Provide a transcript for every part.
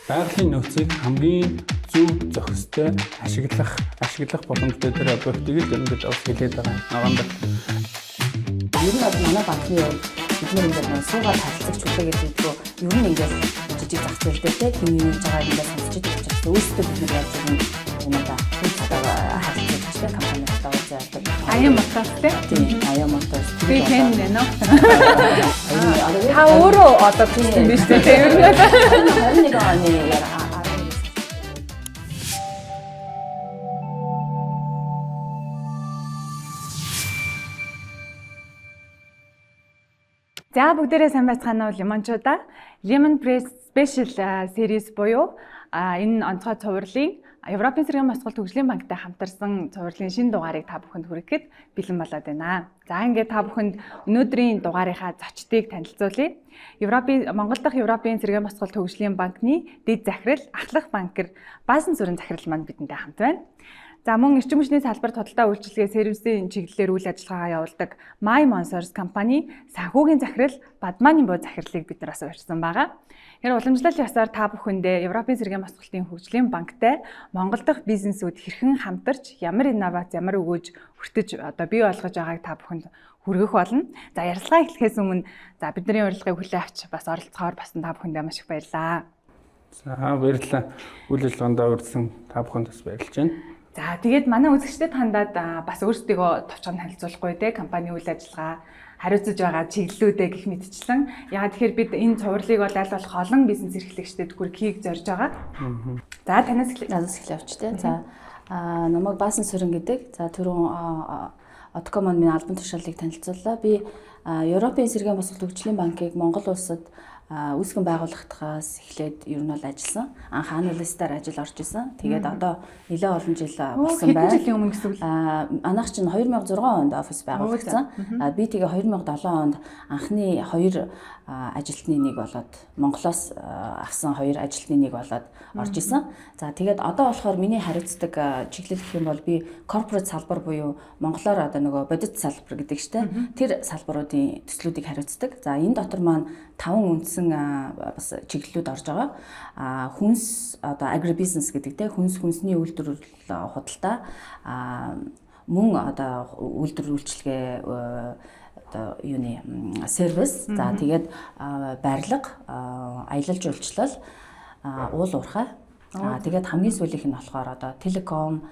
Байгалийн нөөцийг хамгийн зөв зохистой ашиглах боломжтой тэр объектыг л ерөнхийдөө бас хэлээд байгаа юм байна. Ер нь бол манай банкны хувьд бид нэр ингээд нэг суугаад харилцагч хүлээгээд байдгүй. Ер нь ингээд жижиг зах зээл дээр те хэн юу хийж байгааг ингээд сонсч идэг учраас өөрсдөө бид нэр яаж юм юмудаа одоо харилцаж те компаниудаа уулзаад Аян Motors те. Тийм, Аян Motors. Би хэн нэ нөө. Та өөрөө одоо бичсэн биз дээ те ер нь бол 21 оны яг 11 За бүгдээрээ сайн байцгаана уу Лимончуудаа. Lemon Press Special Series буюу энэ онцгой цувралын Европын сэргээн босгол төгжлийн банктай хамтарсан цувралын шинэ дугаарыг та бүхэнд хүргэхэд бэлэн болоод байна. За ингээд та бүхэнд өнөөдрийн дугаарынхаа зочдыг танилцуулъя. Европын Монгол дахь Европын сэргээн босгол төгжлийн банкны дэд захирал Ахлах банкэр Баасан сүрэн захирал маань бидэнтэй хамт байна. За мөн эрчим хүчний салбарт худалдаа үйлчилгээ сервисийн чиглэлээр үйл ажиллагаагаа явуулдаг My Monsors компани санхүүгийн захирал Бадмааны буу захирлыг бид нар бас урьсан байгаа. Тэгэхээр уламжлал ёсоор та бүхэндээ Европын сэргээн босголтын хөгжлийн банктай Монгол дахь бизнесүүд хэрхэн хамтарч ямар инновац, ямар өгөөж хүртэж одоо бий болгож байгааг та бүхэнд хүргэх болно. За ярилцлага эхлэхээс өмнө за бидний урилгыг хүлээн авч бас оролцохоор бас та бүхэндээ маш их баярлалаа. За баярлалаа. Үйл ажиллагаанд урьдсан та бүхэнд бас баярлж байна. За тэгээд манай үзэгчдэд хандаад бас өөрсдийгөө товчхон танилцуулахгүй те компани үйл ажиллагаа хариуцаж байгаа чиглэлүүдээ гэх мэтчлэн. Яагаад тэгэхээр бид энэ цувралыг бол аль болох олон бизнес эрхлэгчдэд хүргэхийг зорж байгаа. За танаас эхлэе. Надаас эхлэе авч те. За намайг Баасан Сүрэн гэдэг. За түрүүн Отко маань миний албан тушаалыг танилцууллаа. Би Европын сэргээн босгол хөгжлийн банкыг Монгол улсад үүсгэн байгуулагдахаас эхлээд ер нь бол ажилласан. Анх аналистаар ажил орж исэн. Тэгээд одоо нэлээд олон жил болсон байна. Хэдэн жилийн өмнө гэсэн үг? Манайх чинь 2006 онд офис байгуулагдсан. Би тэгээ 2007 онд анхны хоёр ажилтны нэг болоод Монголоос авсан хоёр ажилтны нэг болоод орж исэн. За тэгээд одоо болохоор миний хариуцдаг чиглэл гэх юм бол би corporate салбар буюу монголоор одоо нөгөө бодит салбар гэдэг штэ. Тэр салбаруудын төслүүдийг хариуцдаг. За энэ дотор маань 5 үндсэн бас чиглэлүүд орж байгаа. Хүнс одоо agribusiness гэдэг те хүнс хүнсний үйлдвэрлэл худалдаа, мөн одоо үйлдвэр үйлчилгээ одоо юуны сервис, за тэгээд барилга, аялал жуулчлал, уул уурхай. Тэгээд хамгийн сүүлийнх нь болохоор одоо телеком,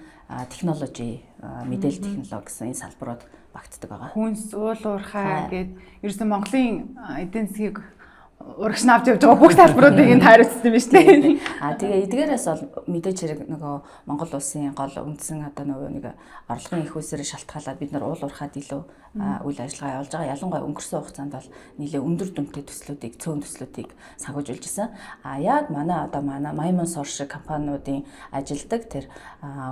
технологи, мэдээлэл технологи гэсэн энэ салбарууд багтдаг байгаа. Хүнс, уул уурхай гээд ерөөсөн Монголын эдийн засгийг урагш нь авч явж байгаа бүх салбаруудыг энэ хариуцсан юм биш үү? Тэгээ эдгээрээс бол мэдээж хэрэг нөгөө Монгол улсын гол үндсэн одоо нөгөө нэг орлогын их усээр шалтгаалаад бид нар уул уурхайд илүү үйл ажиллагаа явуулж байгаа. Ялангуяа өнгөрсөн хугацаанд бол нэлээ өндөр дүнтэй төслүүдийг, цөөн төслүүдийг санхүүжүүлж исэн. Яг манай одоо манай Maimon Source шиг компаниудын ажилдаг тэр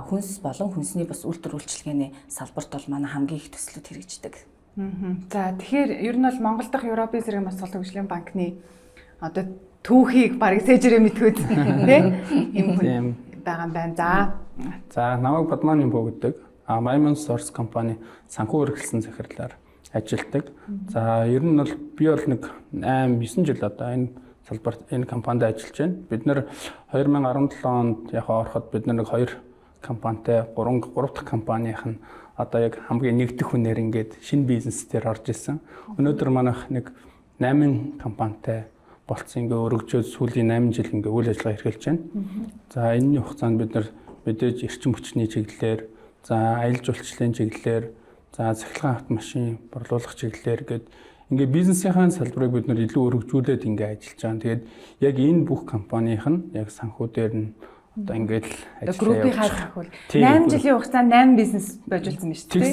хүнс болон хүнсний бас үйлдвэр үйлчилгээний салбарт бол манай хамгийн их төслүүд хэрэгждэг. За тэгэхээр ер нь бол Монгол дахь Европын сэргээн босгол хөгжлийн банкны одоо түүхийг барыг сэжирээ мэдхүйц тий юм хүн байгаа юм байна. За. За намайг Бадмааны буу гэдэг. Maimon Source компани санхүү хэрэглэсэн захирлаар ажилладаг. За ер нь бол би бол нэг 8 9 жил одоо энэ салбарт энэ компанид ажиллаж байна. Бид нэр 2017 онд яг ороход бид нар нэг 2 компанитай 3 дахь компанийн нь одоо яг хамгийн нэгдэх хүнээр ингээд шинэ бизнес дээр орж исэн. Өнөөдөр манайх нэг 8 компанитай болцсон ингээ өргөжөөд сүүлийн 8 жил ингээ үйл ажиллагаа эрхэлж байна. За энэний хугацаанд бид нар мэдээж эрчим хүчний чиглэлээр, за аялал жуулчлалын чиглэлээр, за цахилгаан автомашин борлуулах чиглэлээр гээд ингээ бизнесийнхаа салбарыг бид нар илүү өргөжүүлээд ингээ ажиллаж байгаа. Тэгээд яг энэ бүх компанийн нь яг санхүү дээр нь одоо ингээд л ажиллаа. Группийнхаа санхүү. 8 жилийн хугацаанд 8 бизнес божуулсан биз дээ.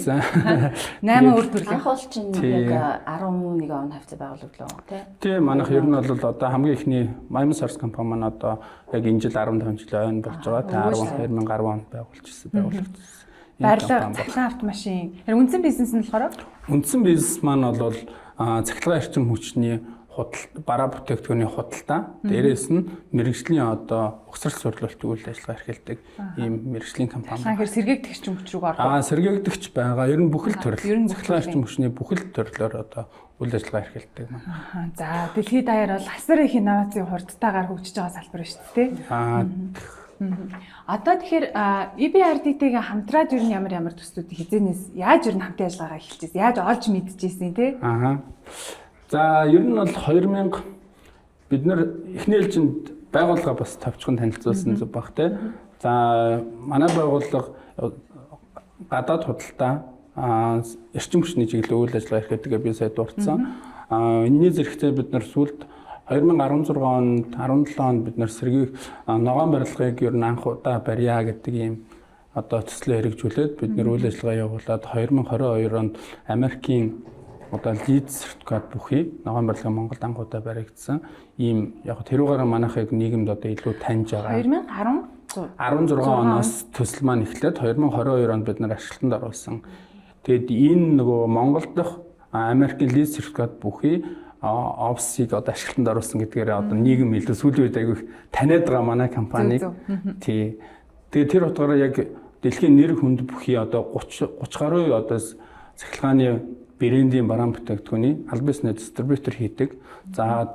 8 өөр төрлийн. Анх бол чинь яг 11 он хавцаа байгуулагдлаа тий. Тий, манайх ер нь бол одоо хамгийн эхний Maimon Source компани маань одоо яг энэ жил 15 жилийн ойн болж байгаа. Тэ 2010 онд байгуулчихсан, байгуулагдсан. Барилга, цахилгаан автомашин. Тэр үндсэн бизнес нь болохоор үндсэн бизнес маань бол цахилгаан эрчим хүчний худал бараа бүтээгдэхүүний худалдаа, дээрээс нь мэргэжлийн одоо угсрал сурлуулт үйл ажиллагаа эрхэлдэг ийм мэргэжлийн компани. Тэгэхээр сэргээгдэх эрчим хүч рүү орох уу? Сэргээгдэгч байгаа. Ер нь бүхэл төрөл. Цахилгаан эрчим хүчний бүхэл төрлөөр одоо үйл ажиллагаа эрхэлдэг маань. За, дэлхийд даяар бол асар их инновацийн хурдтайгаар хөгжиж байгаа салбар шүү дээ. Одоо тэгэхээр EBRD-тэйгээ хамтраад ер нь ямар ямар төслүүдийг хизээнээс яаж ер нь хамтын ажиллагаагаа эхэлжсэн? Яаж олж мэдчихсэн те? За, ер нь бол 2000 бид нэр эхний ээлжинд байгууллага бас товчхон танилцуулсан зүг баг те. За, манай байгууллага гадаад худалдаа, эрчим хүчний чиглэл үйл ажиллагаа эрхэлдэг би сая дурдсан. Энэний зэрэгцээ бид нар сүүлд 2016 онд, 17 онд бид нар сэргийг ногоон барилгыг ер нь анх удаа барья гэдэг ийм одоо төслөө хэрэгжүүлээд бид нар үйл ажиллагаа явуулаад 2022 онд Америкийн одоо LEED сертификат бүхий ногоон барилга Монголд анх удаа баригдсан. Ийм яг тэрүүгээр манайхыг нийгэмд одоо илүү таньж байгаа. 2016 оноос төсөл маань эхлээд 2022 онд бид нар ашиглалтанд оруулсан. Тэгэд энэ нөгөө Монгол дахь Америкийн LEED сертификат бүхий офсыг одоо ашиглалтанд оруулсан гэдгээр одоо нийгэм илүү сүүлийн үед айгүй таниад байгаа манай компаниг. Тий. Тэгээ тэр утгаараа яг дэлхийн нэр хүнд бүхий одоо 30 гаруй одоо цахилгааны брендийн бараан бүтээгдэхүүний аль биесний дистрибьютор хийдэг. За,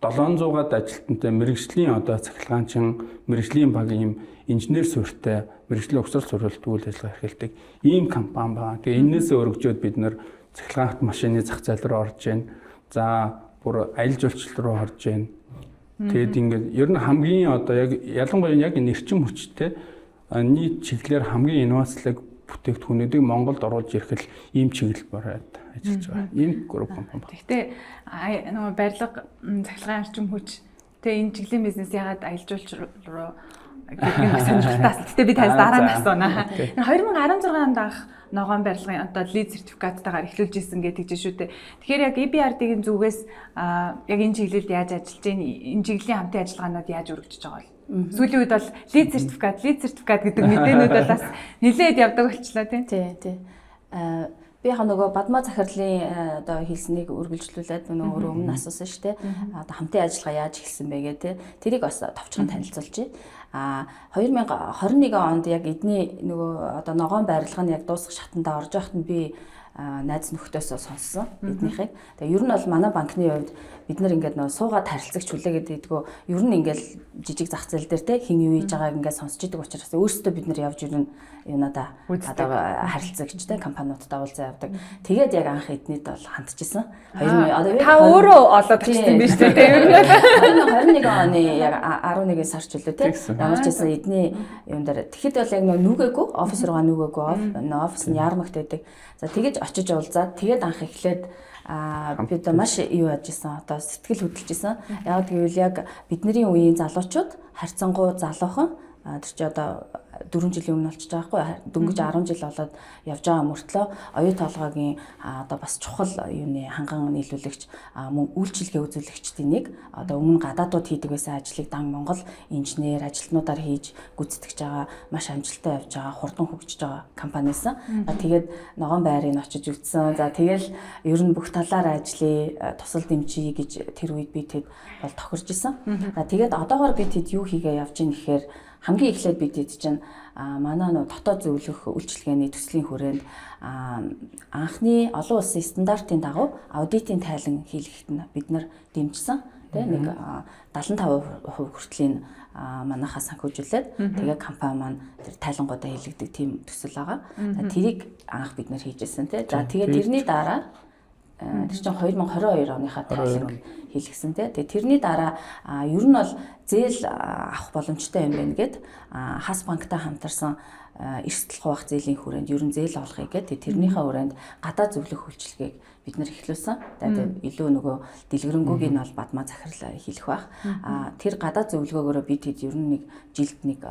700-аад ажилтнтай мэрэгжлийн одоо цахилгаанчин, мэрэгжлийн баг ийм инженер суурьтай мэрэгжлийн угсрал суурилт үйл ажиллагаа эрхэлдэг ийм компани байгаа. Тэгээ энэнээсээ өргөжөөд бид нэр цахилгаан машины зах зээл рүү орж байна. За, бүр аялал жуулчлал руу орж байна. Тэгээд ингээд ер нь хамгийн одоо яг ялангуяа яг энэ эрчим хүчтэй нийт чиглэлээр хамгийн инновацлог бүтээгдэхүүнүүдийг Монголд оруулж ирэх л ийм чиглэл бариад ажиллаж байгаа. Ийм групп компани байна. Гэхдээ нөгөө барилга, цахилгаан эрчим хүч тэ энэ чиглэлийн бизнес ягаад аялал жуулчлал руу гэдэг нь сонирхолтой асуулт. Гэтэ би танаас дараа нь асууна. 2016 онд анх ногоон барилгын одоо LEED сертификаттайгаар эхлүүлж исэн гэдэг чинь шүү дээ. Тэгэхээр яг EBRD-ийн зүгээс яг энэ чиглэлд яаж ажиллаж байна? Энэ чиглэлийн хамтын ажиллагаанууд яаж өргөжж байгаа вэ? Сүүлийн үед бол LEED сертификат гэдэг мэдээнүүд бол бас нэлээд явдаг болчлоо тийм. Тий, тий. Би яг нөгөө Бадмаа захирлын одоо хэлснийг үргэлжлүүлээд нөгөө өөрөө өмнө асуусан шүү дээ. Одоо хамтын ажиллагаа яаж эхэлсэн бэ гэх тээ. Тэрийг бас товчхон танилцуулж байна. 2021 онд яг эдний нөгөө одоо ногоон барилга нь яг дуусах шатандаа орж байхад нь би найз нөхдөсөө сонссон эднийхийг. Тэгээ ер нь бол манай банкны хувьд бид нар ингээд нөгөө суугаад харилцагч хүлээгээд идэггүй. Ер нь ингээд жижиг зах зээл дээр те хин юу хийж байгааг ингээд сонсч идэг учраас өөрсдөө бид нар явж ирэн юунада одоо харилцагч те компаниудтай уулзаа явдаг. Тэгээд яг анх эднийд бол хандчихсан. Одоо та өөрөө олоод очсон юм биш үү те ер нь 2021 оны яг 11 сар ч үлээ те. Ямар ч байсан эдний юм дээр тэгэхэд бол яг нөгөө нүгээгүй офис руугаа нүгээгүй офис нь ярмагт байдаг. За тэгэж очиж уулзаад тэгээд анх эхлээд би одоо маш юу яаж исэн одоо сэтгэл хөдлөж исэн. Яг гэвэл яг бидний үеийн залуучууд харьцангуй залуухан тэр чи одоо 4 жилийн өмнө болчихж байгаа байхгүй, дөнгөж 10 жил болоод явж байгаа мөртлөө оюу толгойн одоо бас чухал юуны ханган нийлүүлэгч мөн үйлчилгээ үзүүлэгчдийн нэг одоо өмнө гадаадууд хийдэг байсан ажлыг дан Монгол инженер ажилтнуудаар хийж гүйцэтгэж байгаа маш амжилттай явж байгаа хурдан хөгжиж байгаа компани байсан. Тэгээд ногоон байрыг очиж үзсэн. За тэгэл ер нь бүх талаар ажлыг тусал дэмжиж гэж тэр үед би тэд бол тохирж исэн. За тэгээд одоогоор би тэд юу хийгээ явж ийн гэхээр хамгийн эхлээд бид хэд чинь манай нөө дотоод зөвлөх үйлчилгээний төслийн хүрээнд анхны олон улсын стандартын дагуу аудитын тайлан хийлгэхэд нь бид нар дэмжсэн. Тэ нэг 75% хүртлийн манайхаа санхүүжүүлээд тэгээ компани маань тэр тайлангуудаа хийлгдэг тийм төсөл байгаа. За тэрийг анх бид нар хийжсэн тэ. За тэгээ тэрний дараа тэр чинь 2022 оныхаа тайлан хийлгсэн тий. Тэгээ тэрний дараа ер нь бол зээл авах боломжтой юм байна гэд Хас банктай хамтарсан эрсдэл хуваах зээлийн хүрээнд ер нь зээл олгоё гэд тэрнийхээ хүрээнд гадаа зөвлөх үйлчилгээг бид нар эхлүүлсэн. Тэгээд илүү нөгөө дэлгэрэнгүйг нь бол Бадмаа захирал хийлэх байх. Тэр гадаа зөвлөгөөгөөрөө бид хэд ер нь нэг жилд нэг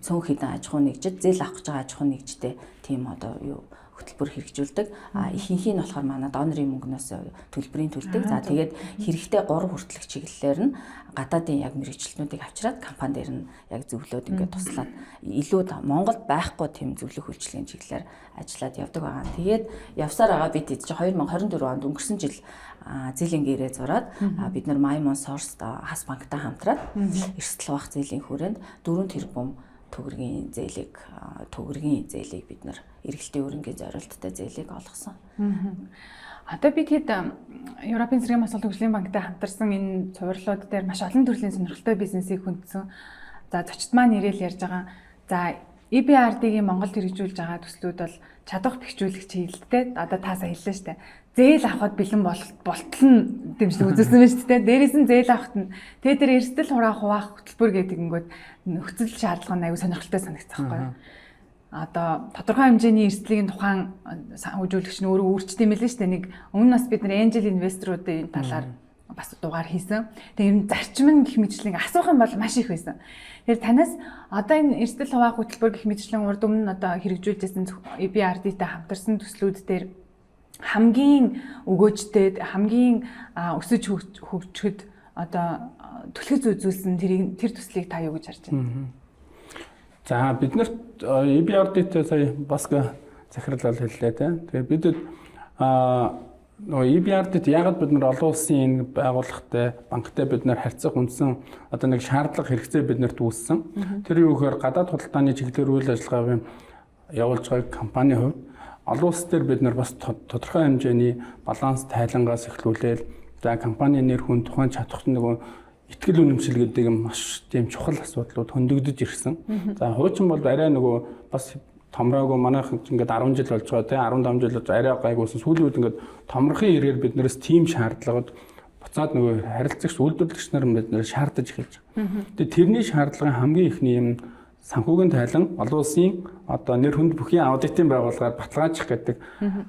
цөөн хэдэн аж ахуй нэгжид зээл авах гэж байгаа аж ахуй нэгжтэй тийм одоо юу хөтөлбөр хэрэгжүүлдэг. А ихэнх нь болохоор манай донорын мөнгнөөс төлбөрийн төлдөг. За, тэгээд хэрэгтэй 3 хүртэлх чиглэлээр нь гадаадын яг мэргэжилтнүүдийг авчираад компани дээр нь яг зөвлөөд, ингээд туслаад, илүү Монголд байхгүй тийм зөвлөх үйлчилгээний чиглэлээр ажиллаад явдаг байгаа. Тэгээд явсаар байгаа бид чинь 2024 онд, өнгөрсөн жил зээлийн гэрээ зураад, бид нар Maimon Source Хас банктай хамтраад эрсдэл хуваах зээлийн хүрээнд 4 тэрбум төгрөгийн зээлийг бид нар эргэлтийн өрнгийн зориулттай зээлийг олгосон. Одоо бид хэд Европын цэргийн босгол хөгжлийн банктай хамтарсан энэ цувралууд дээр маш олон төрлийн сонирхолтой бизнесийг хөндсөн. За, зочид маань ирээл ярьж байгаа. За, EBRD-ийн Монголд хэрэгжүүлж байгаа төслүүд бол чадах бэхжүүлэх чиглэлтэй. Одоо та сая хэллээ шүү дээ. Зээл авахд бэлэн болтол нь дэмжлэг үзүүлсэн байна шүү дээ. Дээрээс нь зээл авахт нь тэгээ тэр эрсдэл хуваах хөтөлбөр гэдэг ингэод нөхцөл шаардлага нь аюу сонирхолтой санагдсан байхгүй юу? Одоо тодорхой хэмжээний эрсдлийг тухайн санхүүжүүлэгч нь өөрөө үүрчдэг юм лээ шүү дээ. Нэг өмнө нас бид нар angel investor-уудын талаар бас дугаар хийсэн. Тэгээ ер нь зарчим нь гэх мэтчлэн асуух юм бол маш их байсан. Тэгэхээр танаас одоо энэ эрсдэл хуваах хөтөлбөр гэх мэтчлэн урд өмнө нь одоо хэрэгжүүлжсэн EBRD-тэй хамтарсан төслүүд дээр хамгийн өгөөжтэй, хамгийн өсөж хөгжөхөд одоо түлхэц үзүүлсэн тэр төслийг та юу гэж харж байна? За, бид нарт EBRD-тэй сая бас захирал бол хэллээ те. Тэгээ бидэд нөгөө EBRD-д яагаад бид нар олон улсын энэ байгууллагатай, банктай бид нар харьцах үндсэн одоо нэг шаардлага, хэрэгцээ бид нарт үүссэн. Тэр юу гэхээр гадаад худалдааны чиглэлээр үйл ажиллагаа явуулж байгаа компанийн хувьд олон улс дээр бид нар бас тодорхой хэмжээний баланс тайлангаас эхлүүлээл, за, компани нэр хүн, тухайн чадах нөгөө итгэл үнэмшил гэдэг юм маш тийм чухал асуудлууд хөндөгдөж ирсэн. За, хуучин бол арай нөгөө бас томроогүй, манайх ингээд 10 жил болж байгаа, тийм, 15 жил болж арай гайгүйсэн. Сүүлийн үед ингээд томрохын хэрэгээр биднээс тийм шаардлагууд буцаад нөгөө харилцагч, үйлдвэрлэгч нар бид шаардаж эхэлж байгаа. Тэгээ тэрний шаардлагын хамгийн эхний юм санхүүгийн тайлан олон улсын одоо нэр хүнд бүхий аудитын байгууллагаар баталгаажих гэдэг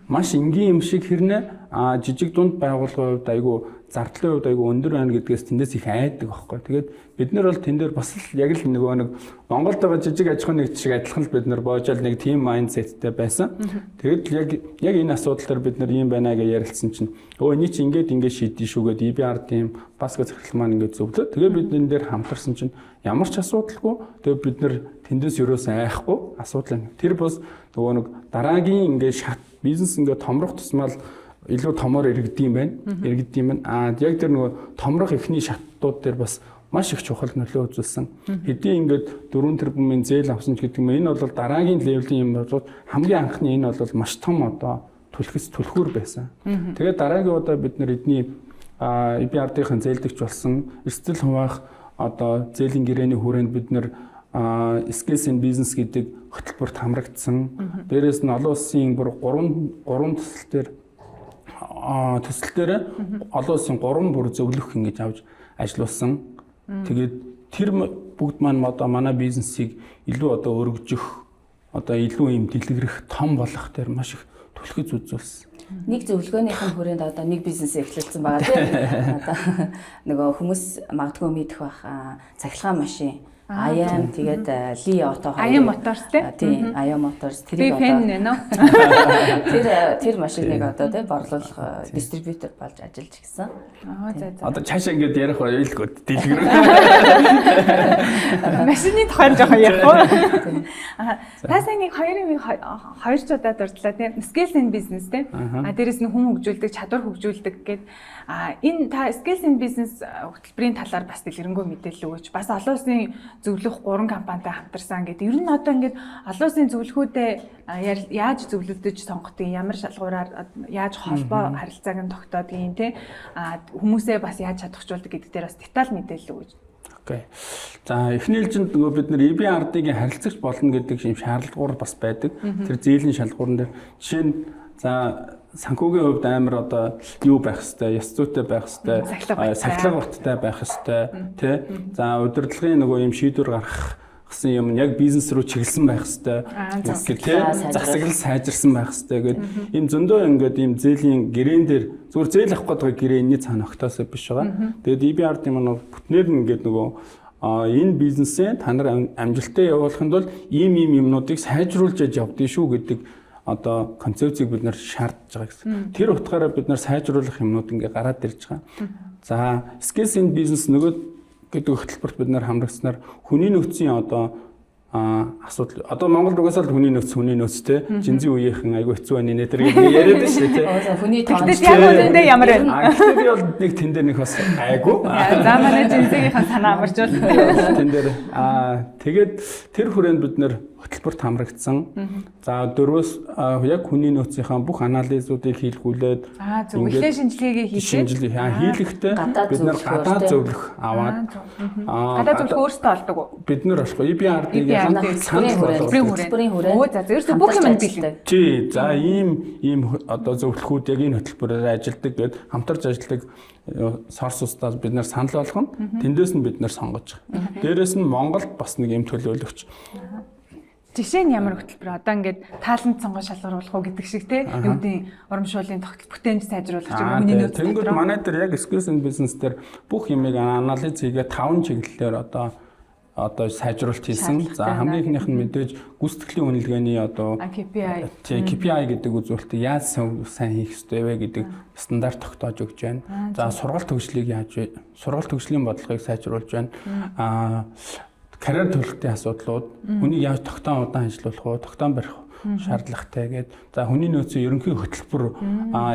маш энгийн юм шиг хэрнээ жижиг дунд байгууллагын хувьд айгүй, зардлын хувьд айгүй өндөр байна гэдгээс тэндээс их айдаг байхгүй. Тэгээд бид нар бол тэн дээр бас л яг л нөгөө нэг Монголд байгаа жижиг аж ахуйн нэгд шиг адилхан л бид нар боожол нэг тийм mindset тэй байсан. Тэгээд яг энэ асуудал дээр бид нар ийм байна гэж ярилцсан чинь өө, эний чи ингээд ингээд шийдэн шүү гээд EBRD-ийн бас захирал маань ингээд зөвлөө. Тэгээд бид энэ дээр хамтарсан чинь ямар ч асуудалгүй. Тэгээд бид нар тэндээс ерөөсөн айхгүй асуудал юм. Тэр бас нөгөө нэг дараагийн ингээд шат бизнес ингээд томрох тусмаа л илүү томоор иргэдэг юм байна. Иргэдэг юм байна. Аа, яг тэр нөгөө томрох эхний шатууд дээр бас маш их чухал нөлөө үзүүлсэн. Хэдий ингээд 4 тэрбумын зээл авсан ч гэдэг юм, энэ бол дараагийн level ийн юм бол хамгийн анхны энэ бол маш том одоо түлхэс түлхүүр байсан. Тэгээд дараагийн удаа бид нар эдний EBRD-ийн зээлдэгч болсон, эрсдэл хуваах одоо зээлийн гэрээний хүрээнд бид нар Skills in Business гэдэг хөтөлбөрт хамрагдсан. Дээрээс нь олон улсын бүр 3 3 төсөл дээр төсөл дээр олон улсын 3 бүр зөвлөх ингэж авч ажиллуулсан. Тэгээд тэр бүгд маань одоо манай бизнесийг илүү одоо өргөжих, одоо илүү юм дэлгэрэх, том болох дээр маш их түлхэц үзүүлсэн. Нэг зөвлөгөөнийх нь хүрээнд одоо нэг бизнес эхлүүлсэн байгаа, тийм. Одоо нөгөө хүмүүс магадгүй мэдэх бах, цахилгаан машин IAM, тэгээд Li Auto. IAM Motors, тий. Тийм, IAM Motors. Тэрийг одоо фэн нэ. Тэр машиныг одоо тий борлуулах дистрибьютор болж ажиллаж гисэн. Аа, за. Одоо цаашаа ингээд ярих байлгүй дэлгэр. Машины тухай жоохон ярих уу? Аа, та сайн нэг хоёр юм хоёр ч удаа дурдлаа, тийм. Skills in Business, тийм. А дээрэс нь хүн хөгжүүлдэг, чадвар хөгжүүлдэг гээд энэ та Skills in Business хөтөлбөрийн талаар бас дэлгэрэнгүй мэдээлэл өгөөч. Бас олон улсын зөвлөх гурван компанитай хамтарсан гэдэг. Ер нь одоо ингээд олон улсын зөвлөхүүдээ яаж зөвлөгдөж сонгодог, ямар шалгуураар, яаж холбоо харилцааг нь тогтоодгийг, те, хүмүүсээ бас яаж чадахжуулдаг гэдэг дээр бас деталь мэдээлэл өгөөч. Okay. За, эхний ээлжинд нөгөө бид нар EBRD-гийн харилцагч болно гэдэг юм шаардлагууд бас байдаг. Тэр зээлийн шалгуурн дээр жишээ нь, за, санхүүгийн хувьд амар одоо юу байх хэвээр, ёс зүйтэй байх хэвээр, сахилга баттай байх хэвээр, тий. За, удирдлагын нөгөө юм шийдвэр гаргах гэсэн юм нь яг бизнес рүү чиглэсэн байх хэвээр гэх, тий, засаглал сайжирсан байх хэвээр гэд ийм зөндөө ингээд ийм зээлийн гэрээн дээр, зүгээр зээл авах гэдэг гэрээ энэний цаана огтоосоо биш байгаа. Тэгээд EBRD маань бүтнээр нь ингээд нөгөө энэ бизнесээ та нар амжилттай явуулахын тулд ийм ийм юмнуудыг сайжруулж яж явдгийг шүү гэдэг. одоо концепцийг бид нар шаардж байгаа гэсэн. Тэр утгаараа бид нар сайжруулах юмнууд ингээ гараад ирж байгаа. За, skills in business нөгөө гэдэг хөтөлбөрт бид нар хамрагдсанаар хүний нөөцийн одоо асуудал, одоо Монголд угаасаа л хүний нөөц те, Gen Z үеийнхэн айгүй хэцүү байна нэ тэр гэдэг яриад байна шүү дээ те. Хүний тоон. Тэгтэл яг үнэндээ ямар байна? Гэхдээ би бол нэг тэн дээр нэг бас айгүй. За, манай Gen Z-гийнхэн санаа амарч бол. Тэн дээр тэгээд тэр хүрээнд бид нар хөтөлбөрт хамрагдсан. За, дөрвөөс яг хүний нөөцийнхаа бүх анализуудыг хийлгүүлээд зөв эхлээ шинжилгээгээ хийгээд шинжилгээ хийлгэхдээ бид нар гадаад зөвлөх аваад гадаад зөвлөх өөрсдөө олдог уу? Бид нар болохгүй, EBRD-ийн санал болгодог. Хөтөлбөрийн хүрээнд. Өө, за, ерөөсөө бүх юм бэлэн. Тий, за, ийм одоо зөвлөхүүд яг энэ хөтөлбөрөөр ажилладаг гэд хамтарч ажилладаг source уудаас бид нар санал болгоно. Тэндээс нь бид нар сонгож байгаа. Дээрээс нь Монголд бас нэг юм төлөөлөгч. Жишээ нь ямар хөтөлбөр, одоо ингээд talent сонгоо шалгаруулах уу гэдэг шиг те, юу гэдэг, урамшууллын тогтол бүтээмж сайжруулах ч юм, хүний нөөц. Тэнгүүд манай дээр яг skills in business дээр бүх юмыг анализ хийгээ таван чиглэлээр одоо сайжруулалт хийсэн. За, хамгийн эхнийх нь мэдээж гүйцэтгэлийн үнэлгээний одоо KPI. Тий, KPI гэдэг үзүүлэлтийг яаж сайн хийх ёстой вэ гэдэг стандарт тогтоож өгч байна. За, сургалт хөгжлийг яаж вэ? Сургалт хөгжлийн бодлогыг сайжруулж байна. Карьер төлөлтийн асуудлууд, хүнийг яаж тогтоон удаан ажиллуулах уу, тогтоон барих шаардлагатай гээд, за, хүний нөөцийн ерөнхий хөтөлбөр,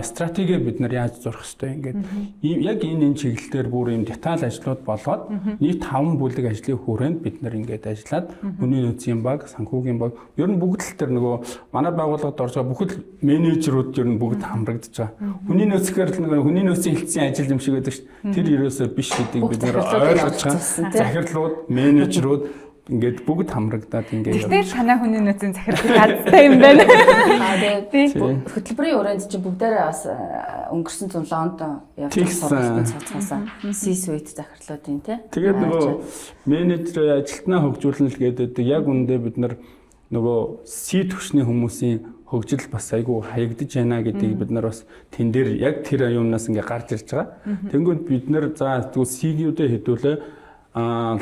стратеги бид нар яаж зурах ёстой, ингээд яг энэ чиглэлээр бүр ийм деталь ажлууд болоод нийт 5 бүлэг ажлын хүрээнд бид нар ингээд ажиллаад, хүний нөөцийн баг, санхүүгийн баг, ер нь бүгд л тэр нөгөө манай байгууллагад орж байгаа бүхэл менежерүүд ер нь бүгд хамрагдаж байгаа. Хүний нөөц гэхээр л нөгөө хүний нөөцийн хэлтсийн ажил юм шиг байдаг шүү дээ. Тэр ерөөсөө биш гэдгийг бид нар ойлгож байгаа. Захирлууд, менежерүүд ингээд бүгд хамрагдаад ингээд. Тэгтэл танай хүний нөөцийн захирал азтай юм байна. Тэгээд хөтөлбөрийн хүрээнд чинь бүгдээрээ бас өнгөрсөн зун Лондон явж сургалтын цоцгоосаа C-suite захирлуудын тий. Тэгээд нөгөө менежер ажилтнаа хөгжүүлнэ л гэдэг, яг үндэ бид нар нөгөө C түвшний хүмүүсийн хөгжил бас айгүй хаягдж байна гэдгийг бид нар бас тэн дээр яг тэр юмнаас ингээ гарч ирж байгаа. Тэнгүүд бид нар, за, тэгвэл C-үүдээ хэдүүлээ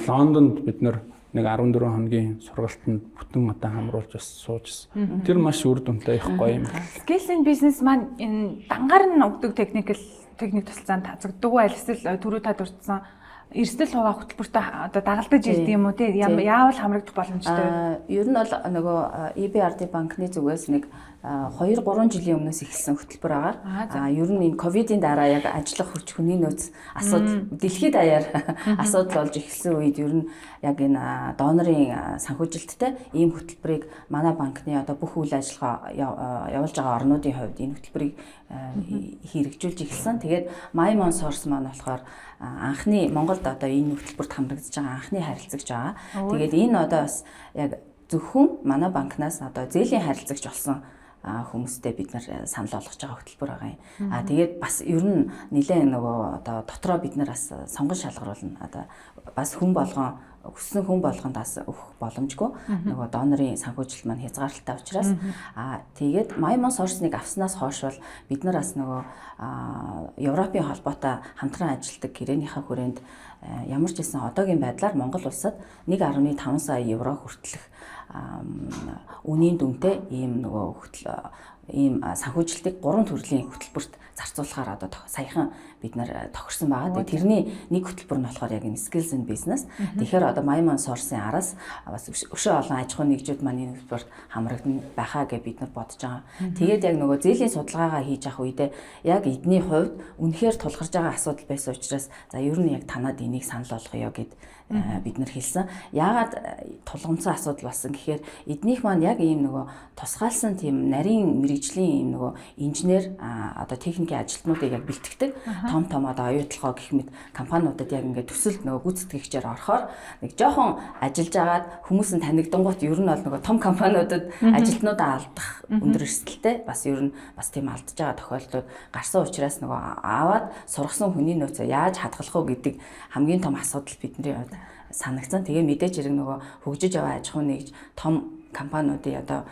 Лондонд бид нар нэг 14 хоногийн сургалтанд бүтэн одоо хамруулж бас суужсэн. Тэр маш үр дүнтэй, их гоё юм. Skills in business маань энэ дангаар нь өгдөг техникэл техник тусалцаанд тацагддаг уу, аль эсвэл түрүү та дурдсан эрсдэл хуваах хөтөлбөртөө одоо дагалдаж ирдэг юм уу те, яавал хамрагдах боломжтой вэ? Ер нь бол нөгөө EBRD банкны зүгээс нэг 2 3 жилийн өмнөөс эхэлсэн хөтөлбөр байгаа. Ер нь энэ ковидын дараа яг ажиллах хүч, хүний нөөц асуудал дэлхийд даяар асуудал болж эхэлсэн үед ер нь яг энэ донорын санхүүжилттэй ийм хөтөлбөрийг манай банкны одоо бүх үйл ажиллагаа явуулж байгаа орнуудын хувьд энэ хөтөлбөрийг хэрэгжүүлж эхэлсэн. Тэгээд Maimon Source маань болохоор анхны Монголд одоо энэ хөтөлбөрт хамрагдаж байгаа анхны харилцагч байгаа. Тэгээд энэ одоо бас яг зөвхөн манай банкнаас одоо зээлийн харилцагч болсон хүмүүстэй бид нар санал болгож байгаа хөтөлбөр байгаа юм. Тэгээд бас ер нь нэлээд нөгөө одоо дотроо бид нар бас сонгон шалгаруулна. Одоо бас хүн болгон, хүссэн хүн болгонд бас өгөх боломжгүй. Нөгөө донорын санхүүжилт маань хязгаарлалтай учраас тэгээд Maimon Source-ыг авснаас хойш бол бид нар бас нөгөө Европын холбоотой хамтран ажилладаг гэрээнийхээ хүрээнд ямар ч байсан одоогийн байдлаар Монгол улсад 1.5 сая евро хүртэлх үнийн дүнтэй ийм нөгөө хөтөл ийм санхүүжилтийг гурван төрлийн хөтөлбөрт зарцуулахаар одоо саяхан бид нар тохирсон байгаа. Тэгээ тэрний нэг хөтөлбөр нь болохоор яг энэ skills in business. Тэгэхээр одоо Maimon Source-ын араас бас өшөө олон аж ахуйн нэгжүүд маань энэ хөтөлбөрт хамрагдана байхаа гэж бид нар бодож байгаа. Тэгээд яг нөгөө зээлийн судалгаагаа хийж явах үедээ яг эдний хувьд үнэхээр тулгарч байгаа асуудал байсан учраас, за, ер нь яг танад энийг санал болгоё гэд бид нар хэлсэн. Яагаад тулгамдсан асуудал болсон гэхээр эднийх маань яг ийм нөгөө тусгаалсан тийм нарийн мэргэжлийн ийм нөгөө инженер, одоо техникийн ажилтнуудыг яг бэлтгэдэг том том одоо оюутлогоо гэх мэт компаниудад яг ингээд төсөлд нөгөө гүйцэтгэгчээр орохоор нэг жоохон ажиллаж агаад хүмүүс нь танигдангуут ер нь бол нөгөө том компаниудад ажилтнуудаа алдах өндөр эрсдэлтэй, бас ер нь бас тийм алдаж байгаа тохиолдлууд гарсан учраас нөгөө аваад сургасан хүний нөөцөө яаж хадгалах уу гэдэг хамгийн том асуудал бидний хувьд санагцсан. Тэгээ мэдээж хэрэг нөгөө хөгжиж яваа аж ахуй нэгж том Компаниудын одоо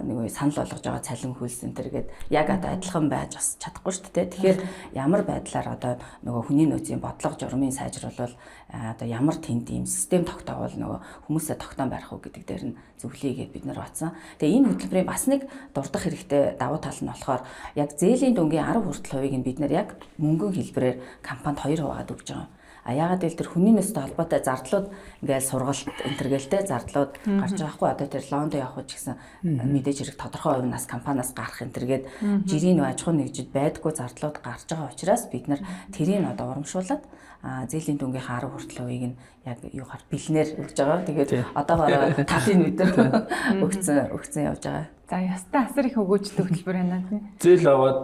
нэг санал болгож байгаа цалин хөлс энэ төр гээд яг одоо адилхан байж бас чадахгүй шүү дээ. Тэгэхээр ямар байдлаар одоо нөгөө хүний нөөцийн бодлого журмын сайжруулвал, одоо ямар тэнд ийм систем тогтоовол нөгөө хүмүүсээ тогтоон барих уу гэдэг дээр нь зөвлөе гэд бид нар батсан. Тэгээ энэ хөтөлбөрийн бас нэг дурдах хэрэгтэй давуу тал нь болохоор яг зээлийн дүнгийн 10 хүртэл хувийг нь бид нар яг мөнгөн хэлбэрээр компанид хоёр хуваагаад өгч байгаа. А яагаад гэвэл тэр хүний нөөцтэй холбоотой зардлууд, ингээл сургалт энэ төр гэлтэй зардлууд гарч байгаа хгүй. Одоо тэр Лондон явах ч гэсэн мэдээж хэрэг тодорхой хувь нас компаниас гарах энэ төргээд жирийн нөө аж ахуй нэгжид байдаггүй зардлууд гарч байгаа учраас бид нар тэрийг одоо урамшуулад зээлийн дүнгийнхаа 10 хүртэл хувийг нь яг юугаар бэлнээр өгж байгаа. Тэгээд одоогоор талын бид нар өгцөн явж байгаа. За, ястай асар их өгөөжлөх хөтөлбөр байна, тийм. Зээл аваад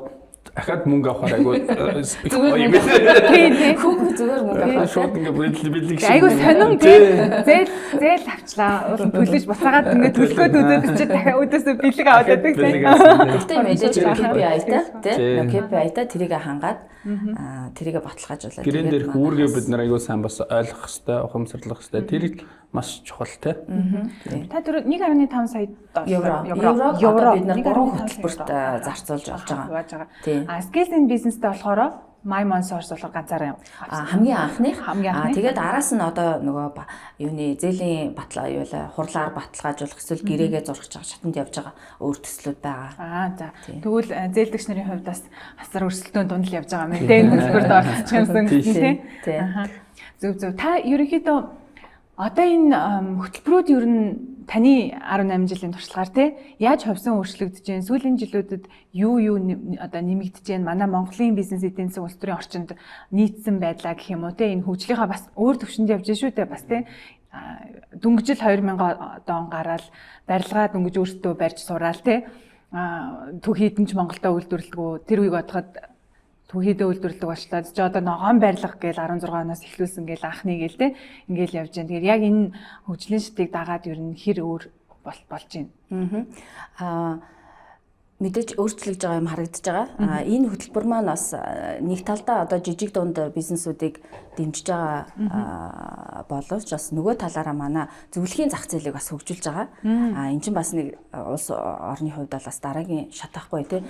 дахиад мөнгө авахар айгүй их гоё юм байна. Тийм. Хүүхүү зүгээр мөнгө авах. Шууд ингээ бэлэг шиг. Айгүй сонин, тийм. Зээл авчлаа. Төлөж буцаагаад ингээ төлөхөд өдөөд чи дахиад өдөөсөө бэлэг аваад байдаг, тийм. Гэхдээ мэдээж KPI-тай, тийм. KPI-тай тэрийг хангаад, тэрийг баталгаажуулаад. Гэрэн дээрх үүргээ бид нар айгүй сайн бас ойлгох хэвээр, ухамсарлах хэвээр. Тэр маш чухал, те. Та түр 1.5 сая доллар евро одоо бид нар гурван хөтөлбөрт зарцуулж болж байгаа. А Skills in Business-тэй болохоор My Mon Source болохоор ганцаараа юм. Хамгийн анхных. Тэгээд араас нь одоо нөгөө юуны зээлийн батлаа юу лээ хурлаар баталгаажуулах эсвэл гэрээгээ зурах байгаа шатанд явж байгаа өөр төслүүд байгаа. Аа, за. Тэгвэл зээлдэгч нарын хувьд бас асар өрсөлдөөн дунд л явж байгаа юм, тийм, хөтөлбөрт оролцож юмсан гэсэн, тийм. Зөв. Та ерөнхийдөө одоо энэ хөтөлбөрүүд ер нь таны 18 жилийн туршлагаар, те, яаж хувьсан өөрчлөгдөж байна? Сүүлийн жилүүдэд юу юу одоо нэмэгдэж байна? Манай Монголын бизнес эдийн засаг улс төрийн орчинд нийцсэн байдлаа гэх юм уу, те, энэ хөгжлийнхаа бас өөр төвшөнд явж шүү дээ, бас, те, дөнгөжл 2000 одоо он гараал барилгаа дөнгөж өөртөө барьж сураал, те, түүхийдэн ч Монголдо үйлдвэрлэдэггүй, тэр үеийг бодоход түүхийдээ үйлдвэрлэдэг болчлоо. Чи одоо ногоон барилга гээл 16 оноос эхлүүлсэн гээл анхны гээл, те, ингээл явж байна. Тэгэхээр яг энэ хөгжлийн шатыг дагаад ер нь хэр өөр болж байна? Аа, мэдээж өөрчлөгдөж байгаа юм харагдаж байгаа. А энэ хөтөлбөр маань бас нэг талдаа одоо жижиг дунд бизнесүүдийг дэмжиж байгаа боловч бас нөгөө талаараа манай зөвлөхийн зах зээлийг бас хөгжүүлж байгаа. А эн чинь бас нэг улс орны хувьд бол бас дараагийн шат ахгүй, тий.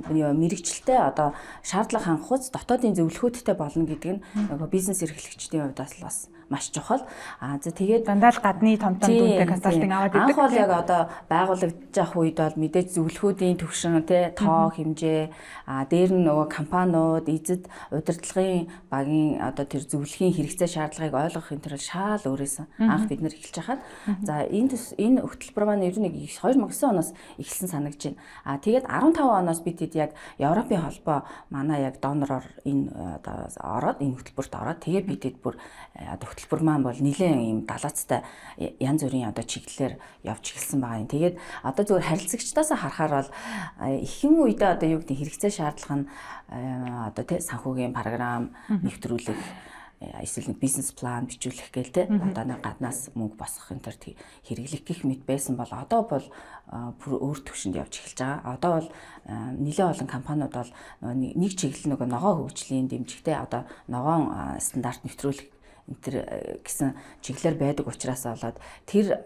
Мэргэжилтэй одоо шаардлага хангахуйц дотоодын зөвлөхөөдтэй болно гэдэг нь нөгөө бизнес эрхлэгчдийн хувьд бас маш чухал. А за, тэгээд дандаа л гадны том том дүнтэй консалтинг аваад идэг. Анх бол яг одоо байгуулагдаж явах үед бол мэдээж зөвлөхүүдийн төвшин, тий, тоо хэмжээ, а дээр нь нөгөө компаниуд, эзэд удирдлагын багийн одоо тэр зөвлөхийн хэрэгцээ шаардлагыг ойлгох энэ төр шаал өөрөөсөн анх бид нэр эхэлж хахад. За, энэ төс энэ хөтөлбөр маань ер нь 2009 оноос эхэлсэн санагдаж байна. А тэгээд 15 оноос бид хэд яг Европын холбоо манай яг донороор энэ одоо ороод, энэ хөтөлбөрт ороод, тэгээд бид хэд бүр одоо хөтөлбөр маань бол нэлээд ийм далаацтай янз бүрийн одоо чиглэлээр явж эхэлсэн байгаа юм. Тэгээд одоо зүгээр харилцагчдаас харахаар бол ихэнх үедээ одоо юу гэдэг хэрэгцээ шаардлага нь одоо, тий, санхүүгийн програм нэвтрүүлэх, эсвэл нэг бизнес план бичүүлэх гээл, те, одоо нэг гаднаас мөнгө босгох энэ төр хэрэглэх гэх мэт байсан бол одоо бол бүр өөр төвшөнд явж эхэлж байгаа. Одоо бол нэлээд олон компаниуд бол нэг чиглэл нөгөө ногоо хөгжлийн дэмжихтэй, одоо ногоон стандарт нэвтрүүлэх энэ төр гэсэн чиглэлээр байдаг учраас болоод тэр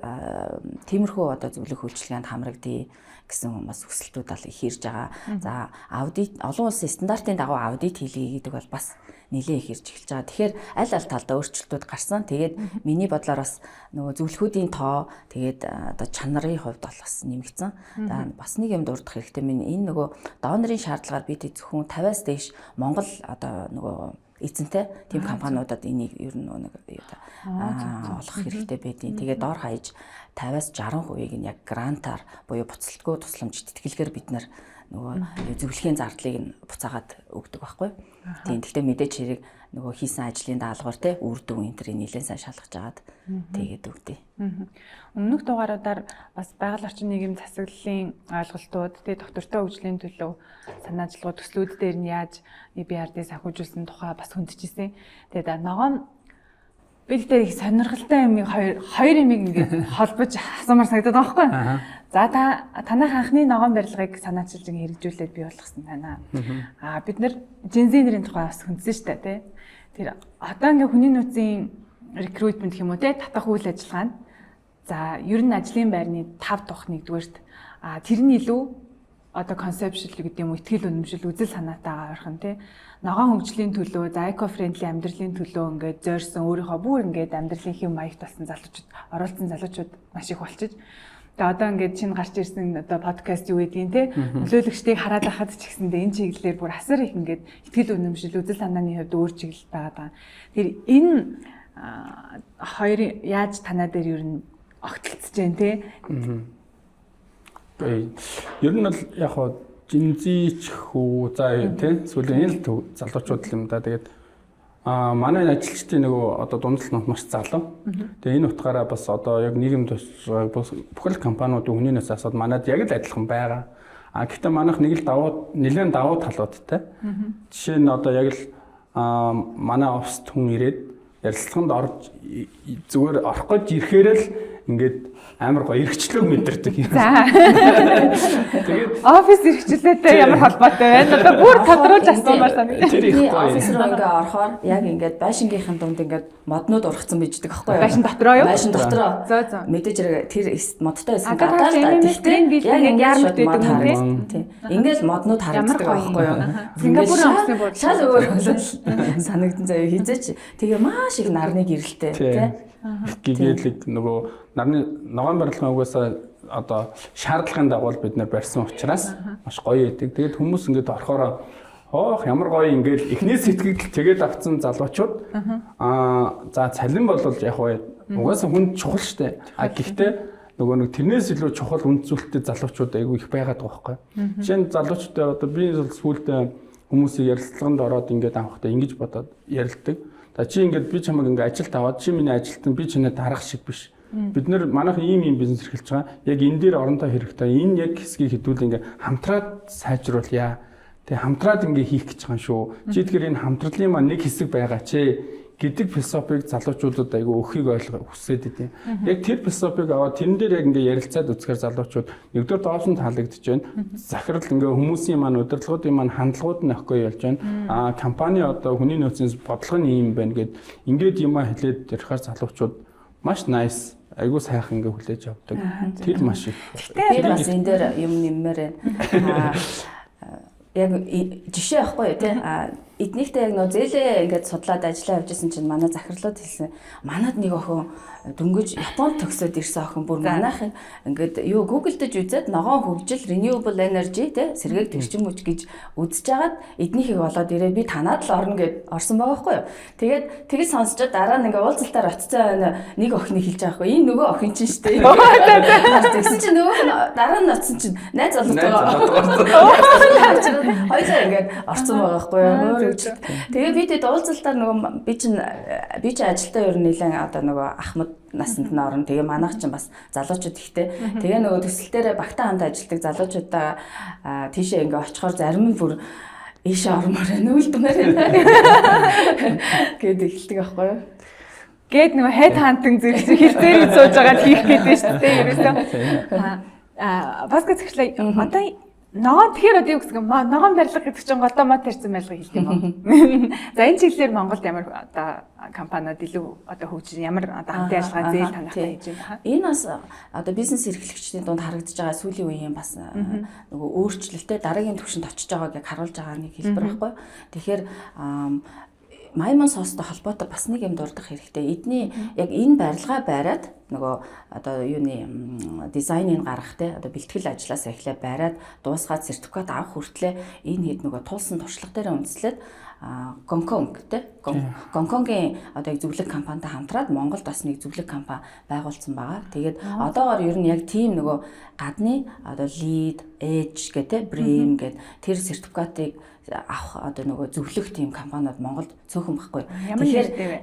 тиймэрхүү одоо зөвлөх үйлчилгээнд хамрагдъя гэсэн бас хүсэлтүүд бол их ирж байгаа. За, аудит, олон улсын стандартын дагуу аудит хийлгэе гэдэг бол бас нэлээд их ирж эхэлж байгаа. Тэгэхээр аль аль талдаа өөрчлөлтүүд гарсан. Тэгээд миний бодлоор бас нөгөө зөвлөхүүдийн тоо, тэгээд одоо чанарын хувьд бол бас нэмэгдсэн. За, бас нэг юм дурдах хэрэгтэй. Минь энэ нөгөө донорын шаардлагаар бид зөвхөн 50-аас дээш Монгол одоо нөгөө эзэнтэй тийм компаниудад энийг ер нь нэг олох хэрэгтэй байдیں۔ Тэгээд дор хаяж 50-аас 60%-ийг нь яг грантаар буюу буцалтгүй тусламж тэтгэлгээр бид нар нөгөө зөвлөхийн зардлыг нь буцаагаад өгдөг байхгүй. Тийм. Гэхдээ мэдээч хэрэг нөгөө хийсэн ажлын даалгавар, те, үр дүн энэ төрийг нэлээд сайн шалгаж агаад тэгээд өгдөө. Өмнөх дугааруудаар бас байгаль орчин нийгэм засаглалын ойлголтууд, те, доктортой хөгжлийн төлөө санаа ажиллагаа төслүүд дээр нь яаж EBRD санхүүжүүлсэн тухай бас хөндөж ирсэн. Тэгээд ногоон би тэгтээ их сонирхолтой юм хоёр юмыг ингээд холбож асуумар санагдаад байгаа байхгүй. За, та танайх анхны ногоон барилгыг санаачилж хэрэгжүүлээд бий болгосон байна. Аа, бид нар Gen Z нэрийн тухай бас хөндсөн шүү дээ, тий. Тэр одоо ингээ хүний нөөцийн recruitment гэх юм уу, те, татах үйл ажиллагаа нь За, ер нь ажлын байрны 5 дахь нэгдүгээрт тэр нь илүү одоо conceptual гэдэг юм уу, итгэл үнэмшил, үзэл санаатайгаа ойрхон, тий. Ногоон хөгжлийн төлөө, за, eco friendly амьдралын төлөө ингээд зорьсон, өөрийнхөө бүр ингээд амьдралын хэв маягт болсон залуучууд, оролцсон залуучууд маш их болчиж. Тэгээ одоо ингээд шинэ гарч ирсэн одоо подкаст юу гэдгийг, те, нөлөөлөгчдийг хараад байхад ч гэсэндээ энэ чиглэлээр бүр асар их ингээд итгэл үнэмшил, үзэл санааны хувьд өөр чиглэл байгаа даа. Тэр энэ хоёр яаж танаа дээр ер нь огтлцож байна, те? Ер нь бол яг хоо Gen Z ч хүү, за, тий, сүүлийн энэ л залуучууд л юм да. Тэгээд манай ажилчдын нөгөө одоо дунджал маш залуу. Тэгээ энэ утгаараа бас одоо яг нийгэм тусгай бүхэл компаниудын хүний нөөц асууд манад яг л адилхан байгаа. Гэхдээ манайх нэг л давуу, нэлээд давуу талуудтай. Жишээ нь одоо яг л манай оффист хүн ирээд ярилцлаганд орж, зүгээр орох гэж ирэхээр л ингээд амар гоё эрхчлөөг мэдэрдэг юм. За. Тэгээд Офис эрхчлөөтэй ямар холбоотой байна? Одоо бүр тодруулж асуумаар санагдав. Тэр их гоё. Офис руу ингээ орохоор яг ингээд байшингийнхэн дунд ингээд моднууд ургацсан bijдэг аахгүй юу? Байшин дотроо юу? Байшин дотроо. Зөө. Мэдээж хэрэг тэр модтой байсан гадаа л да. Тэгтээ яг ингээд яармарт шууд мод байдаг юм тий? харагдсан. Тий. Ингээд моднууд харагддаг гоё. байхгүй юу? Сингапурын офисын буудлын. Шал өөр болол санагдан заяа хизээч. Тэгээ маш их нарны гэрэлтэй, тий. Гэгээлэг нөгөө нарны ногоон барилгын угаасаа одоо шаардлагын дагуу бид нар барьсан учраас маш гоё идэг. Тэгээд хүмүүс ингээд орохороо хоох ямар гоё ингээд эхний сэтгэгдэл тэгээд авцсан залуучууд за, цалин бол яг гоё. Угаасаа хүн чухал штэ. Гэхдээ нөгөө нэг тэрнээс илүү чухал үнд зүйлтэй залуучууд айгүй их байгаад байгаа байхгүй. Жишээ нь залуучуудаа одоо би бол сүүлдээ хүмүүсийг ярилцлаганд ороод ингээд авахдаа ингэж бодоод ярилдаг. За, чи ингээд би чамайг ингээд ажилд аваад, чи миний ажилтан, би чиний дарга шиг биш. Бид нэр манайхан ийм ийм бизнес эрхэлж байгаа. Яг энэ дээр оронтой хэрэгтэй. Энэ яг хэсгийг хэдүүл ингээд хамтраад сайжруулъя. Тэгээ хамтраад ингээ хийх гэж байгаа юм шүү. Чи тэгэхээр энэ хамтралын маань нэг хэсэг байгаа чи гэдэг философиг залуучуудад айгүй өхийг ойлгох хүсээд идэв. Яг тэр философиг аваад тэрэн дээр яг ингээ ярилцаад үзэхээр залуучууд нэгдүгээр доосон таалагдж байна. Захирал ингээ хүмүүсийн маань удирдлагуудын маань хандлагууд нь окей болж байна. Компани одоо хүний нөөцийн бодлого нь ийм байна гэд ингээд юмаа хэлээд ирэхээр залуучууд маш nice, айгүй сайхан ингээ хүлээж авдаг. Тэр маш их. Би бас энэ дээр юм нэммээр байна. Яг жишээ байхгүй юу, тий? Эднийхтэй яг нөө зээлээ ингээд судлаад ажиллаа явж исэн чинь манай захирлууд хэлсэн. Манад нэг охин дөнгөж Японд төгсөөд ирсэн охин бүр манайхын ингээд юу Google-дэж үзээд ногоон хөгжил, renewable energy, тий, сэргээгдэх эрчим хүч гэж үзэж хагаад эднийхийг болоод ирээ, би танаад л орно гэд орсон байгаа байхгүй юу. Тэгээд тэгж сонсчод дараа нь ингээд уулзалтаар очицсан байна, нэг охины хэлж байгаа байхгүй. Энэ нөгөө охин чинь шүү дээ. Тэгсэн чинь нөгөө нь дараа нь очсон чинь найз залуутайгаа хоёлаа ингээд орсон байгаа байхгүй юу. Тэгээ би тэд уулзалтаар нөгөө би чинь ажилдаа ер нь нэлээд одоо нөгөө ахмад насанд нь орно. Тэгээ манайх чинь бас залуучууд ихтэй. Тэгээ нөгөө төсөл дээрээ багтаа хамт ажилладаг залуучуудаа тийшээ ингээ очихоор зарим нь бүр ийшээ ормоор байна, үлдмээр байна гэд эхэлдэг байхгүй юу? Гээд нөгөө head hunting зэрэг хэлцээрээ сууж байгаад хийх гэдэг шүү дээ ерөөсөө. Бас гэсгэлээ одоо ногоон, тэгэхээр одоо юу гэсэн юм, ногоон барилга гэдэг чинь голдоо мод тарьсан барилга хэлдэг юм уу? За, энэ чиглэлээр Монголд ямар одоо компаниуд илүү одоо хөгжиж, ямар одоо хамтын ажиллагаа, зээл танахтай хийж байна? Энэ бас одоо бизнес эрхлэгчдийн дунд харагдаж байгаа сүүлийн үеийн бас нөгөө өөрчлөлттэй дараагийн түвшинд очиж байгааг яг харуулж байгаа нэг хэлбэр байхгүй. Тэгэхээр Майман соостой холбоотой бас нэг юм дурдах хэрэгтэй. Эдний яг энэ барилгаа бариад нөгөө одоо юуны дизайныг гаргах, те, одоо бэлтгэл ажлаас эхлээ бариад дуусгаад сертификат авах хүртлээр энэ хэд нөгөө тулсан туршлага дээр үндэслээд Гонконг, те, Гонконгийн одоо яг зөвлөх компанитай хамтраад Монголд бас нэг зөвлөх компани байгуулсан байгаа. Тэгээд одоогоор ер нь яг тийм нөгөө гадны одоо LEED, EDGE гэдэг, BREEAM гэдэг тэр сертификатыг авах одоо нөгөө зөвлөх тийм компаниуд Монголд цөөхөн байхгүй. Ямар нэртэй вэ?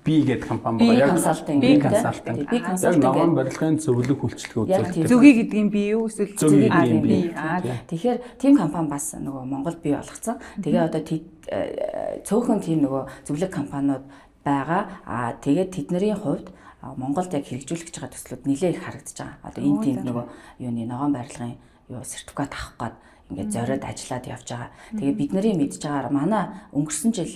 Би гэдэг компани Би байгаа. Яг консалтинг Би гэдэг. консалтинг. Би Яг консалтинг ногоон барилгын зөвлөх үйлчилгээ Яг үзүүлдэг. тийм. Зүгий гэдгийн би юу эсвэл Зөгийн Аа, гэдгийн би. би. Тэгэхээр тийм компани бас нөгөө Монголд бий болгоцсон. Тэгээ одоо тэд цөөхөн тийм нөгөө зөвлөх компаниуд байгаа. Тэгээд тэдний хувьд Монголд яг хэрэгжүүлэх гэж байгаа төслүүд нэлээ их харагдаж байгаа. Одоо энэ тийм нөгөө юуны ногоон барилгын юу сертификат авах гээд ингээд зориод ажиллаад явж байгаа. Тэгээ бид нарын мэдж байгаагаар манай өнгөрсөн жил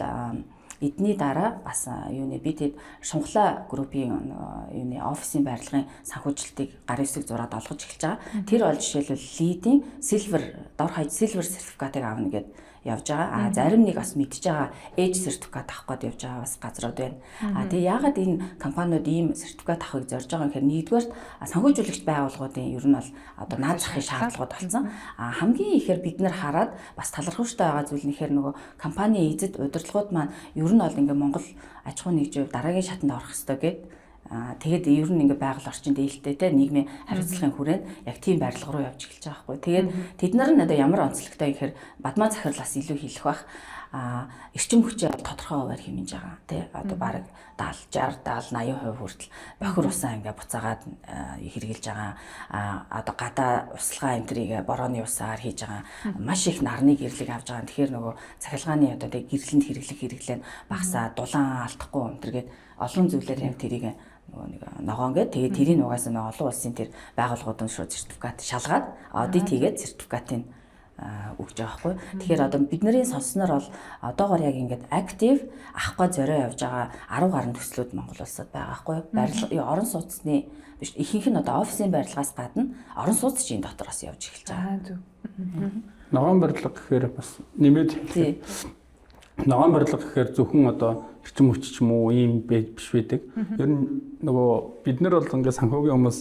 Эдний дараа бас юуны би тэд Шунхлаа группийн юуны офисын барилгын санхүүжилтийг гар хэсэг зураад олгож эхэлж байгаа. Тэр бол жишээлбэл LEED-ийн silver, дор хаяж silver сертификатыг авна гэд явж байгаа. А зарим нэг бас мэдж байгаа, Edge сертификат авах гээд явж байгаа бас газрууд байна. А тэгээ яагаад энэ компаниуд ийм сертификат авахыг зорж байгаа юм гэхээр, нэгдүгээр, санхүүжүүлэгч байгууллагуудын ер нь бол одоо наад захын шаардлагууд болсон. А хамгийн ихээр бид нар хараад бас талархууштай байгаа зүйл нь ихээр нөгөө компани эзэд удирдлагууд маань ер нь бол ингээ Монгол аж ахуй нэгжээ дараагийн шатанд орох ёстой гэд. Тэгээд ер нь ингээ байгаль орчин дээлтэй те, нийгмийн хариуцлагын хүрээнд яг тийм барилга руу явж эхэлж байгаа байхгүй. Тэгээд тэд нар нь одоо ямар онцлогтой гэхээр Бадмаа захирлаас илүү хэлэх бах. Эрчим хүчээ тодорхой хувиар хэмнэж байгаа тий. Одоо бараг 70 60 70 80% хүртэл бохир усаа ингээ буцаагаад хэрэгжилж байгаа. Одоо гадаа услага энэ тэрийг борооны усаар хийж байгаа. Маш их нарны гэрлэг авж байгаа. Тэгэхээр нөгөө цахилгааны одоо тэг гэрлэнд хэрэглэх хэрэглээ нь багасаа, дулаан алдахгүй энэ тэргээд олон зүйлээр яг тэрийг нөгөө нэг ногоон гээд, тэгээд тэрийг угаасаа нөгөө олон улсын тэр байгууллагууд нь шууд сертификат шалгаад, аудит хийгээд сертификатын өгч байгаа байхгүй. Тэгэхээр одоо бидний сонссноор бол одоогор яг ингээд active авахгүй зорио явж байгаа 10 гаруй төслүүд Монгол улсад байгаа байхгүй. Барилга, орон сууцны биш, ихэнх нь одоо офисын барилгаас гадна орон сууц чинь дотор бас явж эхэлж байгаа. Зөв. Ногоон барилга гэхээр бас нэмээд ногоон барилга гэхээр зөвхөн одоо эрчим хүч ч юм уу ийм биш байдаг. Ер нь нөгөө бид нар бол ингээд санхүүгийн хүмүүс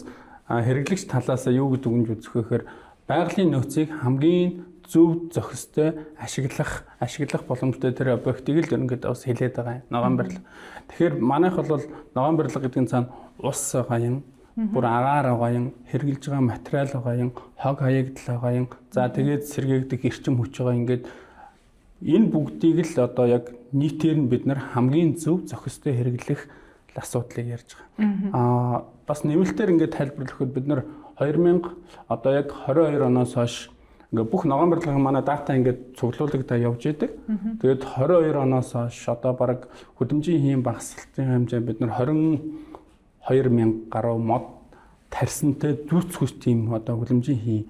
хэрэглэгч талаас юу гэдэг үгэнж үзэх вэ гэхээр байгалийн нөөцийг хамгийн зөв зохистой ашиглах боломжтой тэр объектыг л ерөнхийдөө бас хэлээд байгаа юм. Ногоон барилга. Тэгэхээр манайх бол ногоон барилга гэдэг нь цаана ус байгаа юм, бүр агаар байгаа юм, хэрэгжилж байгаа материал байгаа юм, хог хаягдал байгаа юм. За, тэгээд сэргээгдэх эрчим хүч байгаа, ингээд энэ бүгдийг л одоо яг нийтээр нь бид нар хамгийн зөв зохистой хэрэглэх асуудлыг ярьж байгаа. Бас нэмэлтээр ингээд тайлбарлахад бид нар 2000 одоо яг 22 оноос хойш ингээ бүх ногоон барилгын манай дата ингээд цуглуулагдаа явж идэг. Тэгээд 22 оноос хойш одоо бараг хөдөлмжийн хийм багасгалтын хэмжээ бид нар 22 мянга гаруй мод тарьсантай зүүцгүүс тийм одоо хөдөлмжийн хий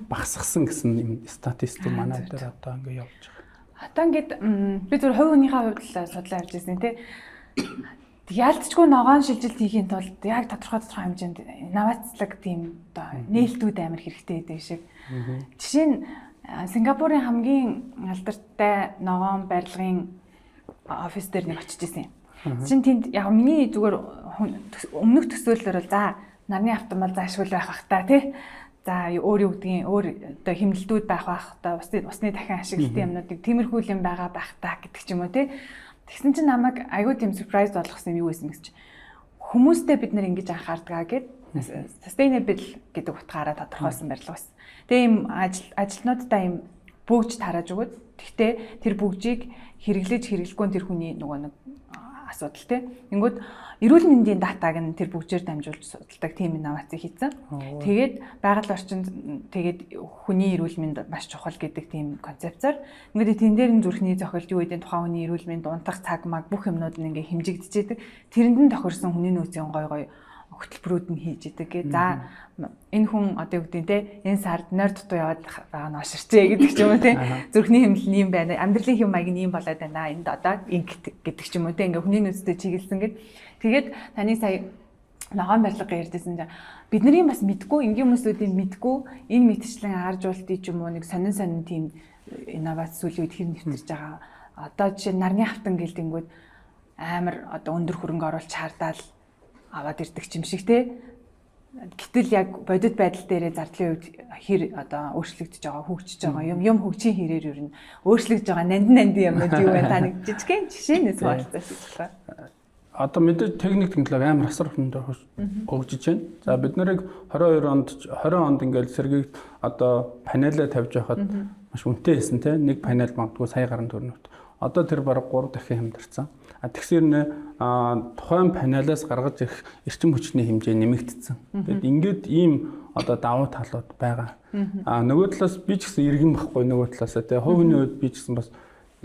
багасгасан гэсэн юм статистик манай дээр одоо ингээ явж байгаа. Одоо ингээд би зөв хувь хүнийхээ хувьд л судлаа явж ирсэн тий. Яалтчгүй ногоон шилжилт хийхийн тулд яг тодорхой тодорхой хэмжээнд инновацлог тийм одоо нээлтүүд амар хэрэгтэй гэдэг шиг. Жишээ нь, Сингапурын хамгийн алдартай ногоон барилгын офис дээр нэг очиж исэн юм. Чин тэнд яг миний зүгээр өмнөх төсөөллөөр бол за нарны автомобиль заашгүй байх бах та тий. За, өөр юу гэдгийг, өөр одоо хэмнэлтүүд байх бах, одоо усны дахин ашиглалтын юмнуудыг тиймэрхүү юм байгаа байх та гэдэг ч юм уу тий. Тэгсэн чинь намайг айгүй тийм surprise болгосон юм юу байсан гэж, хүмүүстэй бид нэр ингэж анхаардаг гэд, sustainable гэдэг утгаараа тодорхойлсон барилга байсан. Тэгээ ийм ажилтнуудаа ийм бөгж тарааж өгөөд, тэгтээ тэр бөгжийг хэрэглэж хэрэглэхгүй нь тэр хүний нөгөө нэг асуудал тий. Ингүүд эрүүл мэндийн датаг нь тэр бүгжээр дамжуулж судалдаг тийм инноваци хийсэн. Тэгээд байгаль орчинд, тэгээд хүний эрүүл мэнд маш чухал гэдэг тийм концепцаар ингээд тэн дээр нь зүрхний зохилт, юу гэдэг, тухайн хүний эрүүл мэнд, унтах цаг маг бүх юмнууд нь ингээд хэмжигдчихэдэг. Тэрэнд нь тохирсон хүний нөөцийн гой гой хөтөлбөрүүд нь хийж идэг гэ. За, энэ хүн одоо юу гэдэг те, энэ сард нойр дутуу яваад байгаа нь оширчээ гэдэг ч юм уу те. Зүрхний хэмнэл нь юм байна. Амьдралын хэм маяг нь юм болоод байна. Энд одоо инг гэдэг ч юм уу те. Ингээ хүний нөөцтэй чиглэсэн гэд. Тэгээд таны сая ногоон барилга ярьжсэн чинь бидний бас мэдгүй, энгийн хүмүүсүүдийн мэдгүй энэ мэтчлэн агаар жуултыг ч юм уу нэг сонин сонин тийм инновац сүүлийн үед хэр нэвтэрж байгаа. Одоо жишээ нь нарны хавтан гэлдэнгүүд амар одоо өндөр хөрөнгө оруулалт шаардаал аваад ирдэг юм шиг те. Гэтэл яг бодит байдал дээрээ зардлын үед хэр одоо өөрчлөгдөж байгаа, хөгжиж байгаа юм юм хөгжийн хэрээр ер нь өөрчлөгдөж байгаа нандин нандин юмнууд юу вэ? Та нэг жижигхэн жишээнээс хуваалцаж байна. Одоо мэдээж техник, технологи амар асар хүндээр хөгжиж байна. За, бид нарыг 22 онд, 20 онд ингээл сэргийг одоо панелаа тавьж байхад маш үнэтэй байсан те. Нэг панел магадгүй сая гаруй төгрөгт. Одоо тэр бараг 3 дахин хямдарсан. А тэгсэр нэ тухайн панелаас гаргаж ирэх эрчим хүчний хэмжээ нэмэгдсэн. Тэгэд ингээд ийм одоо давуу талууд байгаа. А нөгөө талаас би ч гэсэн иргэн байхгүй нөгөө талаасаа те. Хувь хүний хувьд би ч гэсэн бас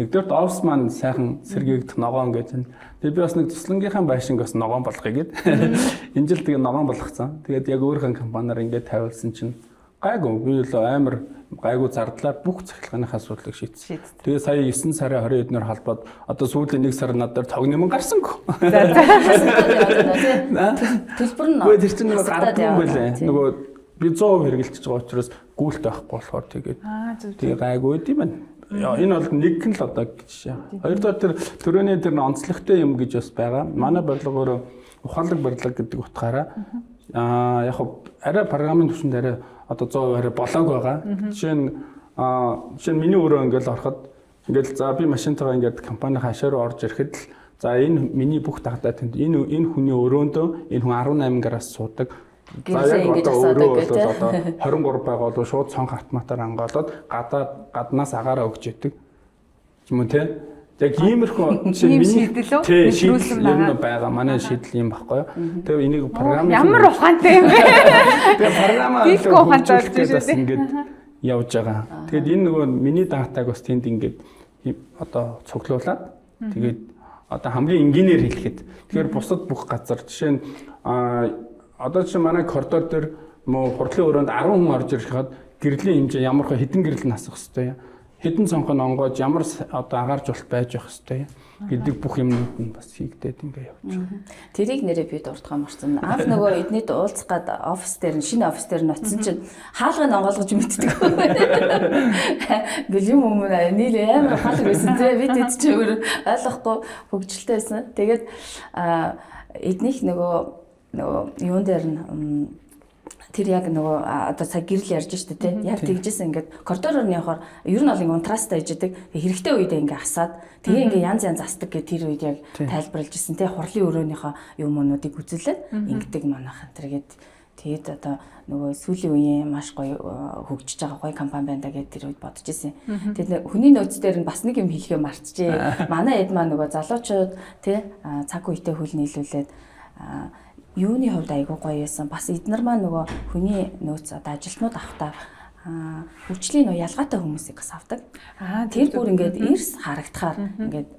нэгдүгээрт офис маань сайхан сэргээгдэх ногоон гэж байна. Тэгээ би бас нэг туслангийнхаа байшинг бас ногоон болгоё гэд. Энэ жил тэгээ ногоон болгоцсон. Тэгээд яг өөрийнхөө компаниар ингээд тавиулсан чинь Гайгүй, би л амар гайгүй зардлаар бүх цахилгааных асуудлыг шийдсэн. Тэгээ сая 9 сарын 20 эднэр холбоод одоо сүүлийн 1 сар надад тог нэмэн гарсангүй. За за. Төлбөр нь Үгүй, тэр чинь нөгөө гардгүй юм байлээ. Нөгөө би 100% хэрэглэж байгаа учраас гүйлт байхгүй болохоор тэгээд тэгээ гайгүй юм байна. Энэ бол нэг нь л одоо жишээ. Хоёрдугаар, тэр төрөний тэр онцлогтой юм гэж бас байгаа. Манай барилга өөрөө ухаалаг барилга гэдэг утгаараа яг арай програмын түвшинд арай одоо 100% арай болоог байгаа. Жишээ нь миний өрөө ингээл ороход ингээл, за, би машинтайгаа ингээд компани хашаа руу орж ирэхэд л, за, энэ миний бүх дагтаа тэнд, энэ хүний өрөөндөө энэ хүн 18 гараас суудаг. За, яг одоо өрөө бол одоо 23 байгаа бол шууд цонх автоматар ангаалаад гадаа гаднаас агаараа өгч яадаг. Юм уу, те? Яг иймэрхүү жишээ, миний шийдэл үү? Шийдэл ер нь байгаа. Манай шийдэл юм баггүй юу? Тэгээ энийг програм ямар ухаантай юм бэ? Тэгээ програмаа ухаантай болж бас ингээд явж байгаа. Тэгээд энэ нөгөө миний датаг бас тэнд ингээд одоо цуглуулад, тэгээд одоо хамгийн энгийнээр хэлэхэд, тэгэхээр бусад бүх газар, жишээ нь одоо жишээ манай коридор дээр мө хурлын өрөөнд 10 хүн орж ирэхэд гэрлийн хэмжээ ямар хэ, хэдэн гэрэл насах хэвтэй, хэдэн цонхон онгоож, ямар одоо агааржуулалт байж явах хэвтэй гэдэг бүх юмнууд нь бас хийгдээд ингээ явж байгаа. Тэрийг нэрээ би дуртахаа марцсан. Анх нөгөө эднийд уулзах гад офис дээр нь, шинэ офис дээр нь очисон чинь хаалгыг онгоолгож мэддэг. Ингээл юм өмнө нийл амар ухаалаг байсан, тий. Би тэд чи өөр ойлгохгүй хөгжилтэй байсан. Тэгээд эднийх нөгөө юун дээр нь тэр яг нөгөө одоо сая гэрэл ярьж штэ, тий. Яг тэгжсэн, ингээд коридороор нь явахаар ер нь бол ингээ унтраастай ижидэг. Хэрэгтэй үедээ ингээ асаад, тэгээ ингээ янз янз асдаг гэх тэр үед яг тайлбарлаж ирсэн, тий. Хурлын өрөөнийхөө юм уунуудыг үзүүлээд ингэдэг манайхан тэр гээд, тэгээд одоо нөгөө сүүлийн үеийн маш гоё хөгжиж байгаа гоё компани байна да гэд тэр үед бодож ирсэн. Тэгээд хүний нөөц дээр нь бас нэг юм хэлэхээ мартжээ. Манай эд маань нөгөө залуучууд, тий, цаг үетэй хөл нийлүүлээд юуны хувьд айгүй гоё байсан. Бас эднэр маань нөгөө хүний нөөц одоо ажилтнууд авахтаа хөгжлийн нөгөө ялгаатай хүмүүсийг бас авдаг. Тэр бүр ингээд эрс харагдахаар ингээд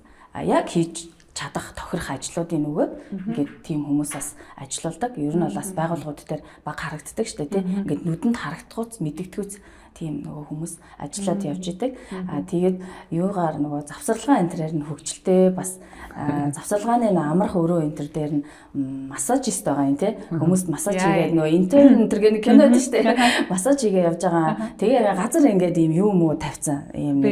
яг хийж чадах, тохирох ажлуудын нөгөөд ингээд тийм хүмүүс бас ажилуулдаг. Ер нь бол бас байгууллагууд дээр баг харагддаг шүү дээ, тий. Ингээд нүдэнд харагдахуйц, мэдэгдэхүйц тийм нөгөө хүмүүс ажиллаад явж идэг. Тэгээд юугаар нөгөө завсарлагын энтрээр нь хөгжилтэй, бас завсарлагын амрах өрөө энтер дээр нь массажист байгаа юм, тий. Хүмүүст массаж хийгээд, нөгөө интерн энтер гэх нэг кино байдаг шүү дээ. Массаж хийгээ явж байгаа. Тэгээ газар ингээд ийм юм уу тавьсан. Ийм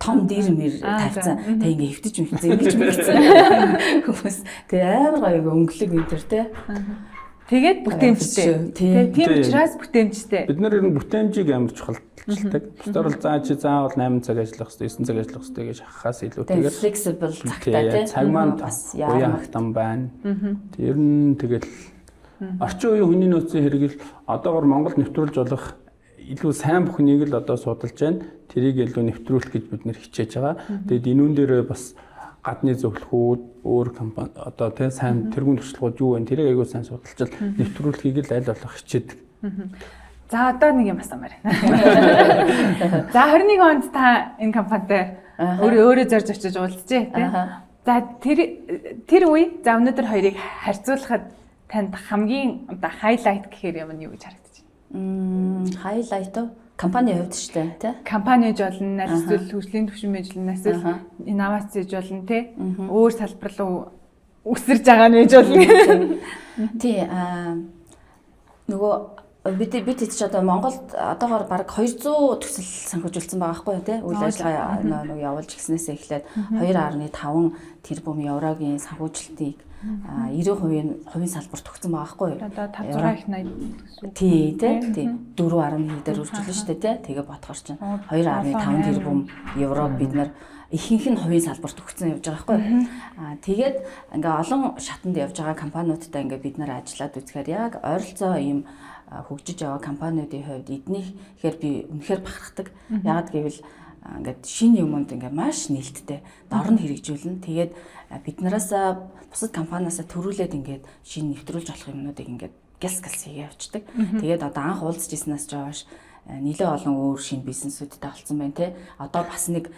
том дэр мэр тавьсан. Тэгээ ингээд хөвтөж мөвцөн, ингэж мэгцэн хүмүүс. Тэгээ амар гоё өнгөлөг энтер, тий. Тэгээд бүтээмжтэй. Тийм учраас бүтээмжтэй. Бид нар ер нь бүтээмжийг амар чухалчилдаг. Бусдаар бол заа чи заавал 8 цаг ажиллах хэрэгтэй, 9 цаг ажиллах хэрэгтэй гэж хахаас илүүтэйгээр flexible цагтай, тий. Цаг маань бас яамагтан байна. Ер нь тэгэл орчин үеийн хүний нөөцийн хэрэгэл одоогор Монголд нэвтрүүлж болох илүү сайн бүхнийг л одоо судалж байна. Тэрийг илүү нэвтрүүлэх гэж бид нэр хичээж байгаа. Тэгээд энүүн дээр бас гадны зөвлөхүүд, өөр компани одоо, тий, сайн тэргуун туршлагууд юу вэ? Тэрийг аягүй сайн судалж нэвтрүүлэхийг л аль болох хичээдэг. За, одоо нэг юм асуумаар байна. За, 21 онд та энэ компанитай өөрөө өөрөө зорж очиж уулзжээ, тий. За, тэр үе, за, өнөөдөр хоёрыг харьцуулахад танд хамгийн одоо highlight гэхээр юм нь юу гэж харагдаж байна? Highlight уу? Компани хувьд шүү дээ, тий? Компани гэж болно, аль эсвэл хөгжлийн түвшин мэргэжил, эсвэл инновац гэж болно, тий? Өөр салбар руу үсэрж байгаа нь гэж болно. Тий, нөгөө бид ч одоо Монголд одоогоор бараг 200 төсөл санхүүжүүлсэн байгаа байхгүй юу, тий? Үйл ажиллагаа нөгөө явуулж гиснээсээ эхлээд 2.5 тэрбум еврогийн санхүүжилтийг 90% хувийн салбарт өгсөн байгаа байхгүй юу? Одоо 5 6 их 80 гэсэн. Тий, тий. Тий. 4.1 дээр үржүүлнэ шүү дээ, тий. Тэгээ бодохоор чинь 2.5 тэрбум евро бид нар ихэнх нь хувийн салбарт өгсөн явж байгаа байхгүй юу? Тэгээд ингээ олон шатанд явж байгаа компаниудтай ингээ бид нар ажиллаад үзэхээр яг ойролцоо ийм хөгжиж байгаа компаниудын хувьд эднийх ихээр би үнэхээр бахархдаг. Яагаад гэвэл ингээд шинэ юмунд ингээ маш нээлттэй, дор нь хэрэгжүүлнэ. Тэгээд биднээс, бусад компаниасаа төрүүлээд ингээд шинэ нэвтрүүлж болох юмнуудыг ингээд гялс гялс хийгээ явцдаг. Тэгээд одоо анх уулзж ирснээс ч хойш нэлээд олон өөр шинэ бизнесүүдтэй болсон байна, те. Одоо бас нэг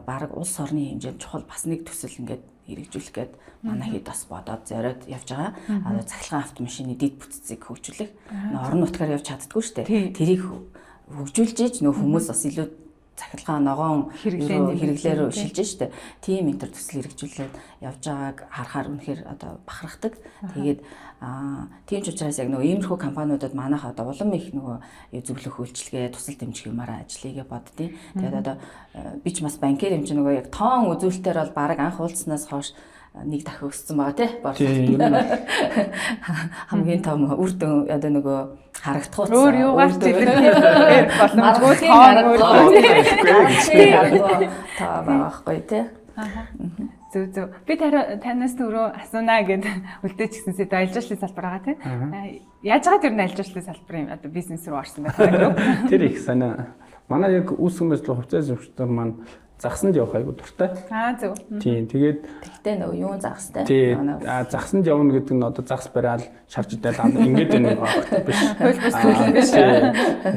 бараг улс орны хэмжээнд чухал бас нэг төсөл ингээд хэрэгжүүлэх гээд манай хэд бас бодоод зориод явж байгаа. Одоо цахилгаан автомашины дэд бүтцийг хөгжүүлэх. Орон нутгаар явж чаддгүй шүү дээ. Тэрийг хөгжүүлж иж нөө хүмүүс бас илүү цахилгаан ногоон хэрэглээ рүү шилжиж штэ. Тийм энэ төр төсөл хэрэгжүүлээд явж байгааг харахаар үнэхээр одоо бахархдаг. Тэгээд тийм ч учраас яг нөгөө иймэрхүү компаниудад манайх одоо улам их нөгөө зөвлөх үйлчилгээ, тусал дэмжих юмараа ажиллая гэж боддیں۔ Тэгээд одоо би ч бас банкер юм чи нөгөө яг тоон үзүүлэлтээр бол баг анх уулзсанаас хойш нэг дахин өссөн байгаа тий. Хамгийн том үр дүн одоо нөгөө харагдах уу. Өөр юугаар ч илэрхийлэх боломжгүй тоон өөр тоо байгаа байхгүй тий. Зөв зөв. Би танаас түрүү асуунаа гэд үлдээчихсэн сэдв аялал жуулчлалын салбар байгаа тий. Яаж байгаа тэр нь аялал жуулчлалын салбарын одоо бизнес рүү орсон байх вэ? Тэр их санаа. Манай яг үүсгэн байдлаа хувьцаа эзэмшигчдэр маань загсанд явах айгу дуртай. Аа зөв. Тийм тэгээд тэгтээ нөгөө юун загастай. Тийм. Загсанд явна гэдэг нь одоо загас бариад шарж идэл ингээд энэ багт биш. Хууль бус зүйл биш.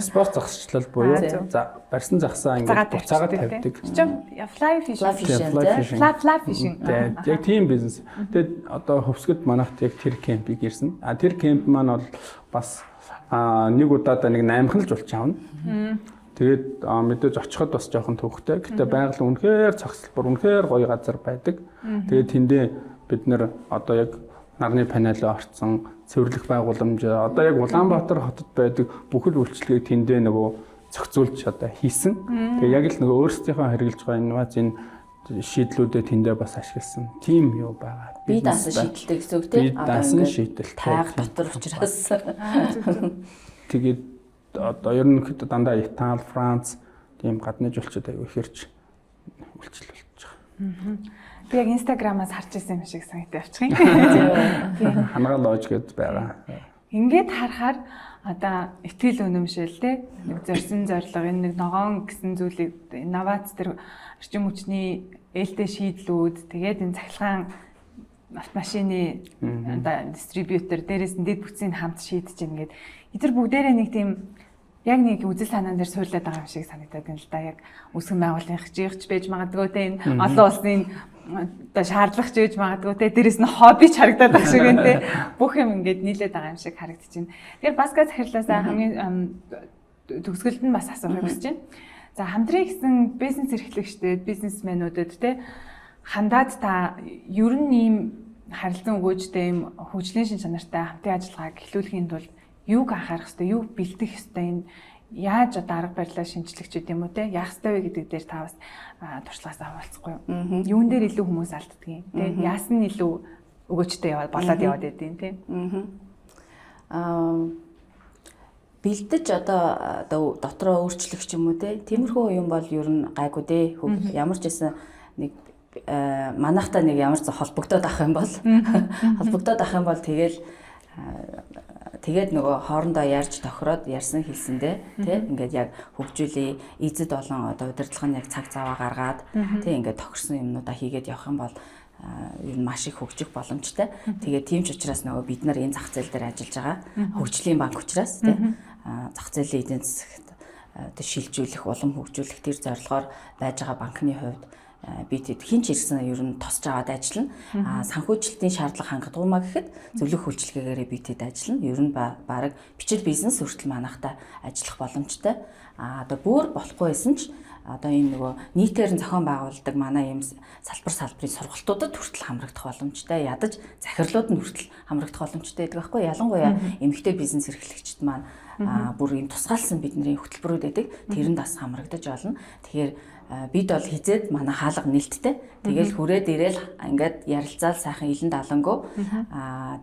Спорт загасчлал буюу за барьсан загсаа ингээд буцаагаад тавьдаг. Fly fishing. Fly fishing. Тэгээд яг тийм бизнес. Тэгээд одоо хөвсгөд манайхт яг тэр кемпийг ирсэн. А тэр кемп маань бол бас нэг удаадаа нэг 8хан л жуулч авна. Тэгээд мэдээж очиход бас жоохон төвхтэй. Гэтэ байгаль үнэхээр цогцлбор, үнэхээр гоё газар байдаг. Тэгээд тэндээ бид нэр одоо яг нарны панелээ орцсон, цэвэрлэх байгууламж, одоо яг Улаанбаатар хотод байдаг бүхэл үйлчилгээг тэндээ нөгөө зохицуулж одоо хийсэн. Тэгээд яг л нөгөө өөрсдийнхөө хэрэглэж байгаа инновацийн шийдлүүдээ тэндээ бас ашигласан. Тийм юу байгаа. Би даасан шийдэлтэй гэсэн үг тийм. Би даасан шийдэлтэй. Тайга дотор учраас. Тэгээд одоо ерөнхийдөө дандаа Итали, Франц тийм гадны жуулчид аягүй их ирж үйлчлэл болж байгаа. Би яг Instagram-аас харж ирсэн юм шиг санагдав явчих юм. Хангаа лож гэд байгаа. Ингээд харахаар одоо итгэл үнэмшил те нэг зорьсон зорилго энэ нэг ногоон гэсэн зүйлийг инновац төр эрчим хүчний ээлтэй шийдлүүд тэгээд энэ цахилгаан автомашины одоо дистрибьютор дээрээс нь дэд бүтцийг хамт шийдэж гин гээд эдгээр бүгдээрээ нэг тийм яг нэг үзэл санаан дээр суурлаад байгаа юм шиг санагдаад байна л да. Яг үүсгэн байгуулалтын жигч байж магадгүй те энэ олон улсын одоо шаардлага ч байж магадгүй те дээрээс нь хобби ч харагдаад байгаа шиг байна те бүх юм ингээд нийлээд байгаа юм шиг харагдаж байна. Тэгэхээр Баска захирлаасаа хамгийн төгсгөлд нь бас асуухыг хүсэж байна. За хамтран гэсэн бизнес эрхлэгчдэд, бизнесмэнүүдэд те хандаад та ер нь ийм харилцан өгөөжтэй ийм хөгжлийн шин чанартай хамтын ажиллагааг эхлүүлэхийн тулд юуг анхаарах ёстой, юуг бэлдэх ёстой, энэ яаж одоо арга барилаа шинжлэх ч гэдэм үү те яах ёстой вэ гэдэг дээр та бас туршлагаасаа хаваалцахгүй юу? Юун дээр илүү хүмүүс алддгийг те яасан нь илүү өгөөжтэй яваад болоод яваад байдیں те. Бэлдэж одоо дотроо өөрчлөх ч юм уу те тиймэрхүү юм бол ер нь гайгүй дээ. Ямар ч байсан нэг манайхтай нэг ямар ч холбогдоод авах юм бол холбогдоод авах юм бол тэгэл тэгээд нөгөө хоорондоо ярьж тохироод ярьсан хэлсэндээ тий ингээд яг хөгжүүлээ эзэд болон одоо удирдлага нь яг цаг заваа гаргаад тий ингээд тохирсон юмнуудаа хийгээд явах юм бол ер нь маш их хөгжих боломжтой. Тэгээд тийм ч учраас нөгөө бид нар энэ зах зээл дээр ажиллаж байгаа хөгжлийн банк учраас тий зах зээлийн эдийн засагт одоо шилжүүлэх, улам хөгжүүлэх тэр зорилгоор байж байгаа банкны хувьд би тэд хин ч ирсэн ер нь тосч аваад ажиллана. А санхүүжилтийн шаардлага хангадгүй маа гэхэд зөвлөх үйлчилгээгээрээ би тэд ажиллана. Ер нь бараг бичил бизнес хүртэл манайхтай ажиллах боломжтой. А одоо бүр болохгүй байсан ч одоо энэ нөгөө нийтээр нь зохион байгуулдаг манай ийм салбар салбарын сургалтуудад хүртэл хамрагдах боломжтой. Ядаж захирлууд нь хүртэл хамрагдах боломжтой гэдэг байхгүй. Ялангуяа эмэгтэй бизнес эрхлэгчид маань бүр ийм тусгаалсан бидний хөтөлбөрүүд байдаг. Тэрэнд бас хамрагдаж болно. Тэгэхээр бид бол хизээд манай хаалга нээлттэй. Тэгэл хүрээд ирээл ингээд ярилцаал сайхан илэн далангуу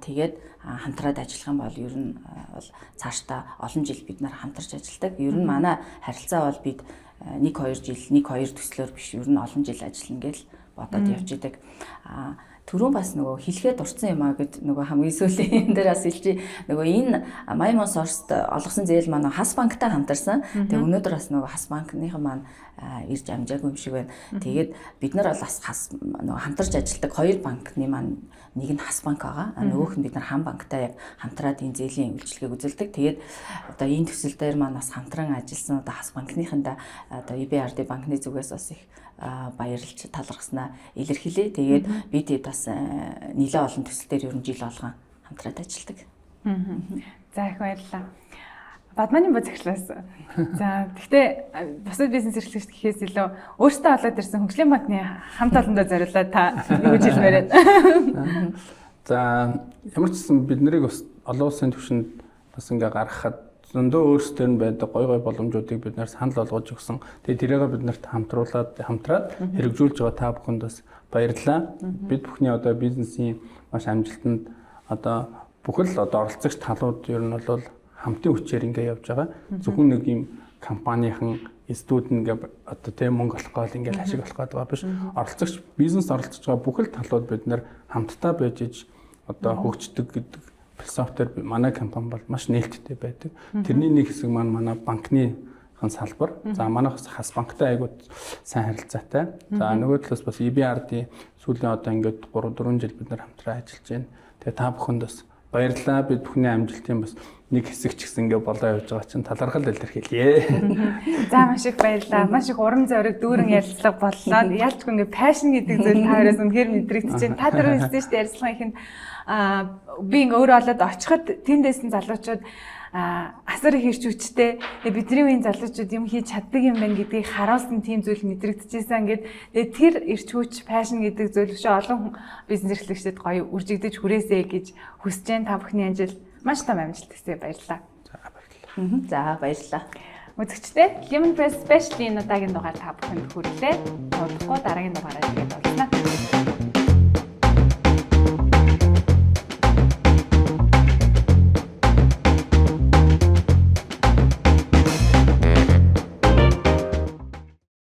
тэгээд хамтраад ажиллах юм бол ер нь бол цаашдаа олон жил бид нар хамтарч ажилладаг. Ер нь манай харилцаа бол бид 1-2 жил, 1-2 төслөөр биш ер нь олон жил ажиллана гэж бодоод явж идэг. Түрүүн бас нөгөө хэлэхэд дурдсан юм а гэд нөгөө хамгийн сүүлийн энэ дээр бас хэлчихье. Нөгөө энэ Maimon Source-д олгосон зээл маань Хас банктай хамтарсан. Тэгээ өнөөдөр бас нөгөө Хас банкныхан маань ирж амжаагүй юм шиг байна. Тэгээд бид нар бол бас хас нөгөө хамтарч ажилладаг хоёр банкны маань нэг нь Хас банк байгаа. Нөгөөх нь бид нар Хам банктай яг хамтраад энэ зээлийн үйлчилгээг үзүүлдэг. Тэгээд одоо энэ төсөл дээр маань бас хамтран ажилласан одоо Хас банкныхандаа одоо EBRD банкны зүгээс бас их Баярлж талархснаа илэрхийлээ. Тэгээд бид бас нэлээд олон төсөл дээр ер нь жил болгон хамтраад ажилладаг. За, их баярлалаа. Бадманы бо захирлаас. За, гэхдээ бусад бизнес эрхлэгч гэхээс илүү өөртөө олоод ирсэн хөгжлийн банкны хамт олондоо зориулаад та юу гэж хэлмээр байна? За, ямар ч гэсэн бид нарыг бас олон улсын түвшинд бас ингээ гаргахад зөндөө өөрсдөр нь байдаг гой гой боломжуудыг бид нар санал болгож өгсөн. Тэгээ тэрийг бид нарт хамтруулаад хамтраад хэрэгжүүлж байгаа та бүхэнд бас баярлалаа. Бид бүхний одоо бизнесийн маш амжилтанд одоо бүхэл одоо оролцогч талууд ер нь бол хамтын хүчээр ингээ явж байгаа. Зөвхөн нэг юм компанийн эсдүүд ингээ одоо тийм мөнгө олох гол ингээ ашиг олох гээд байгаа биш. Оролцогч, бизнес оролцож байгаа бүхэл талууд бид нар хамтдаа байж иж одоо хөгждөг гэдэг философиор манай компани бол маш нээлттэй байдаг. Тэрний нэг хэсэг маань манай банкны салбар. За, манайх хас банктай айгуу сайн харилцаатай. За, нөгөө талаас бас EBRD сүүлийн одоо ингээд 3 4 жил бид нар хамтран ажиллаж байна. Тэгээ та бүхэнд бас баярлалаа. Бид бүхний амжилтын бас нэг хэсэг ч гэсэн ингээ болоо явж байгаа чинь талархал илэрхийлье. За, маш их баярлалаа. Маш их урам зориг дүүрэн ярилцлага боллоо. Ялчгүй ингээ passion гэдэг зүйл та хоёроос үнэхээр мэдрэгдэж байна. Та түрүү хэлсэн шүү дээ, ярилцлагын эхэнд би ингээ өөрөө олоод очиход тэндээс нь залуучууд асар их ирч хүчтэй, бидний үеийн залуучууд юм хийж чаддаг юм байна гэдгийг харуулсан тийм зүйл мэдрэгдэжсэн ингээд. Тэгээ тэр эрч хүч, passion гэдэг зүйл өшөө олон бизнес эрхлэгчдэд гоё үржигдэж хүрээсэй гэж хүсэж байна. Та бүхний ажил маш том амжилт хүсье, баярлалаа. За, баярлалаа. За, баярлалаа. Үзэгчдээ, Lemon Press Special-ийн удаагийн дугаар та бүхэнд хүрэлээ. Удахгүй дараагийн дугаараар тэгээд уулзна.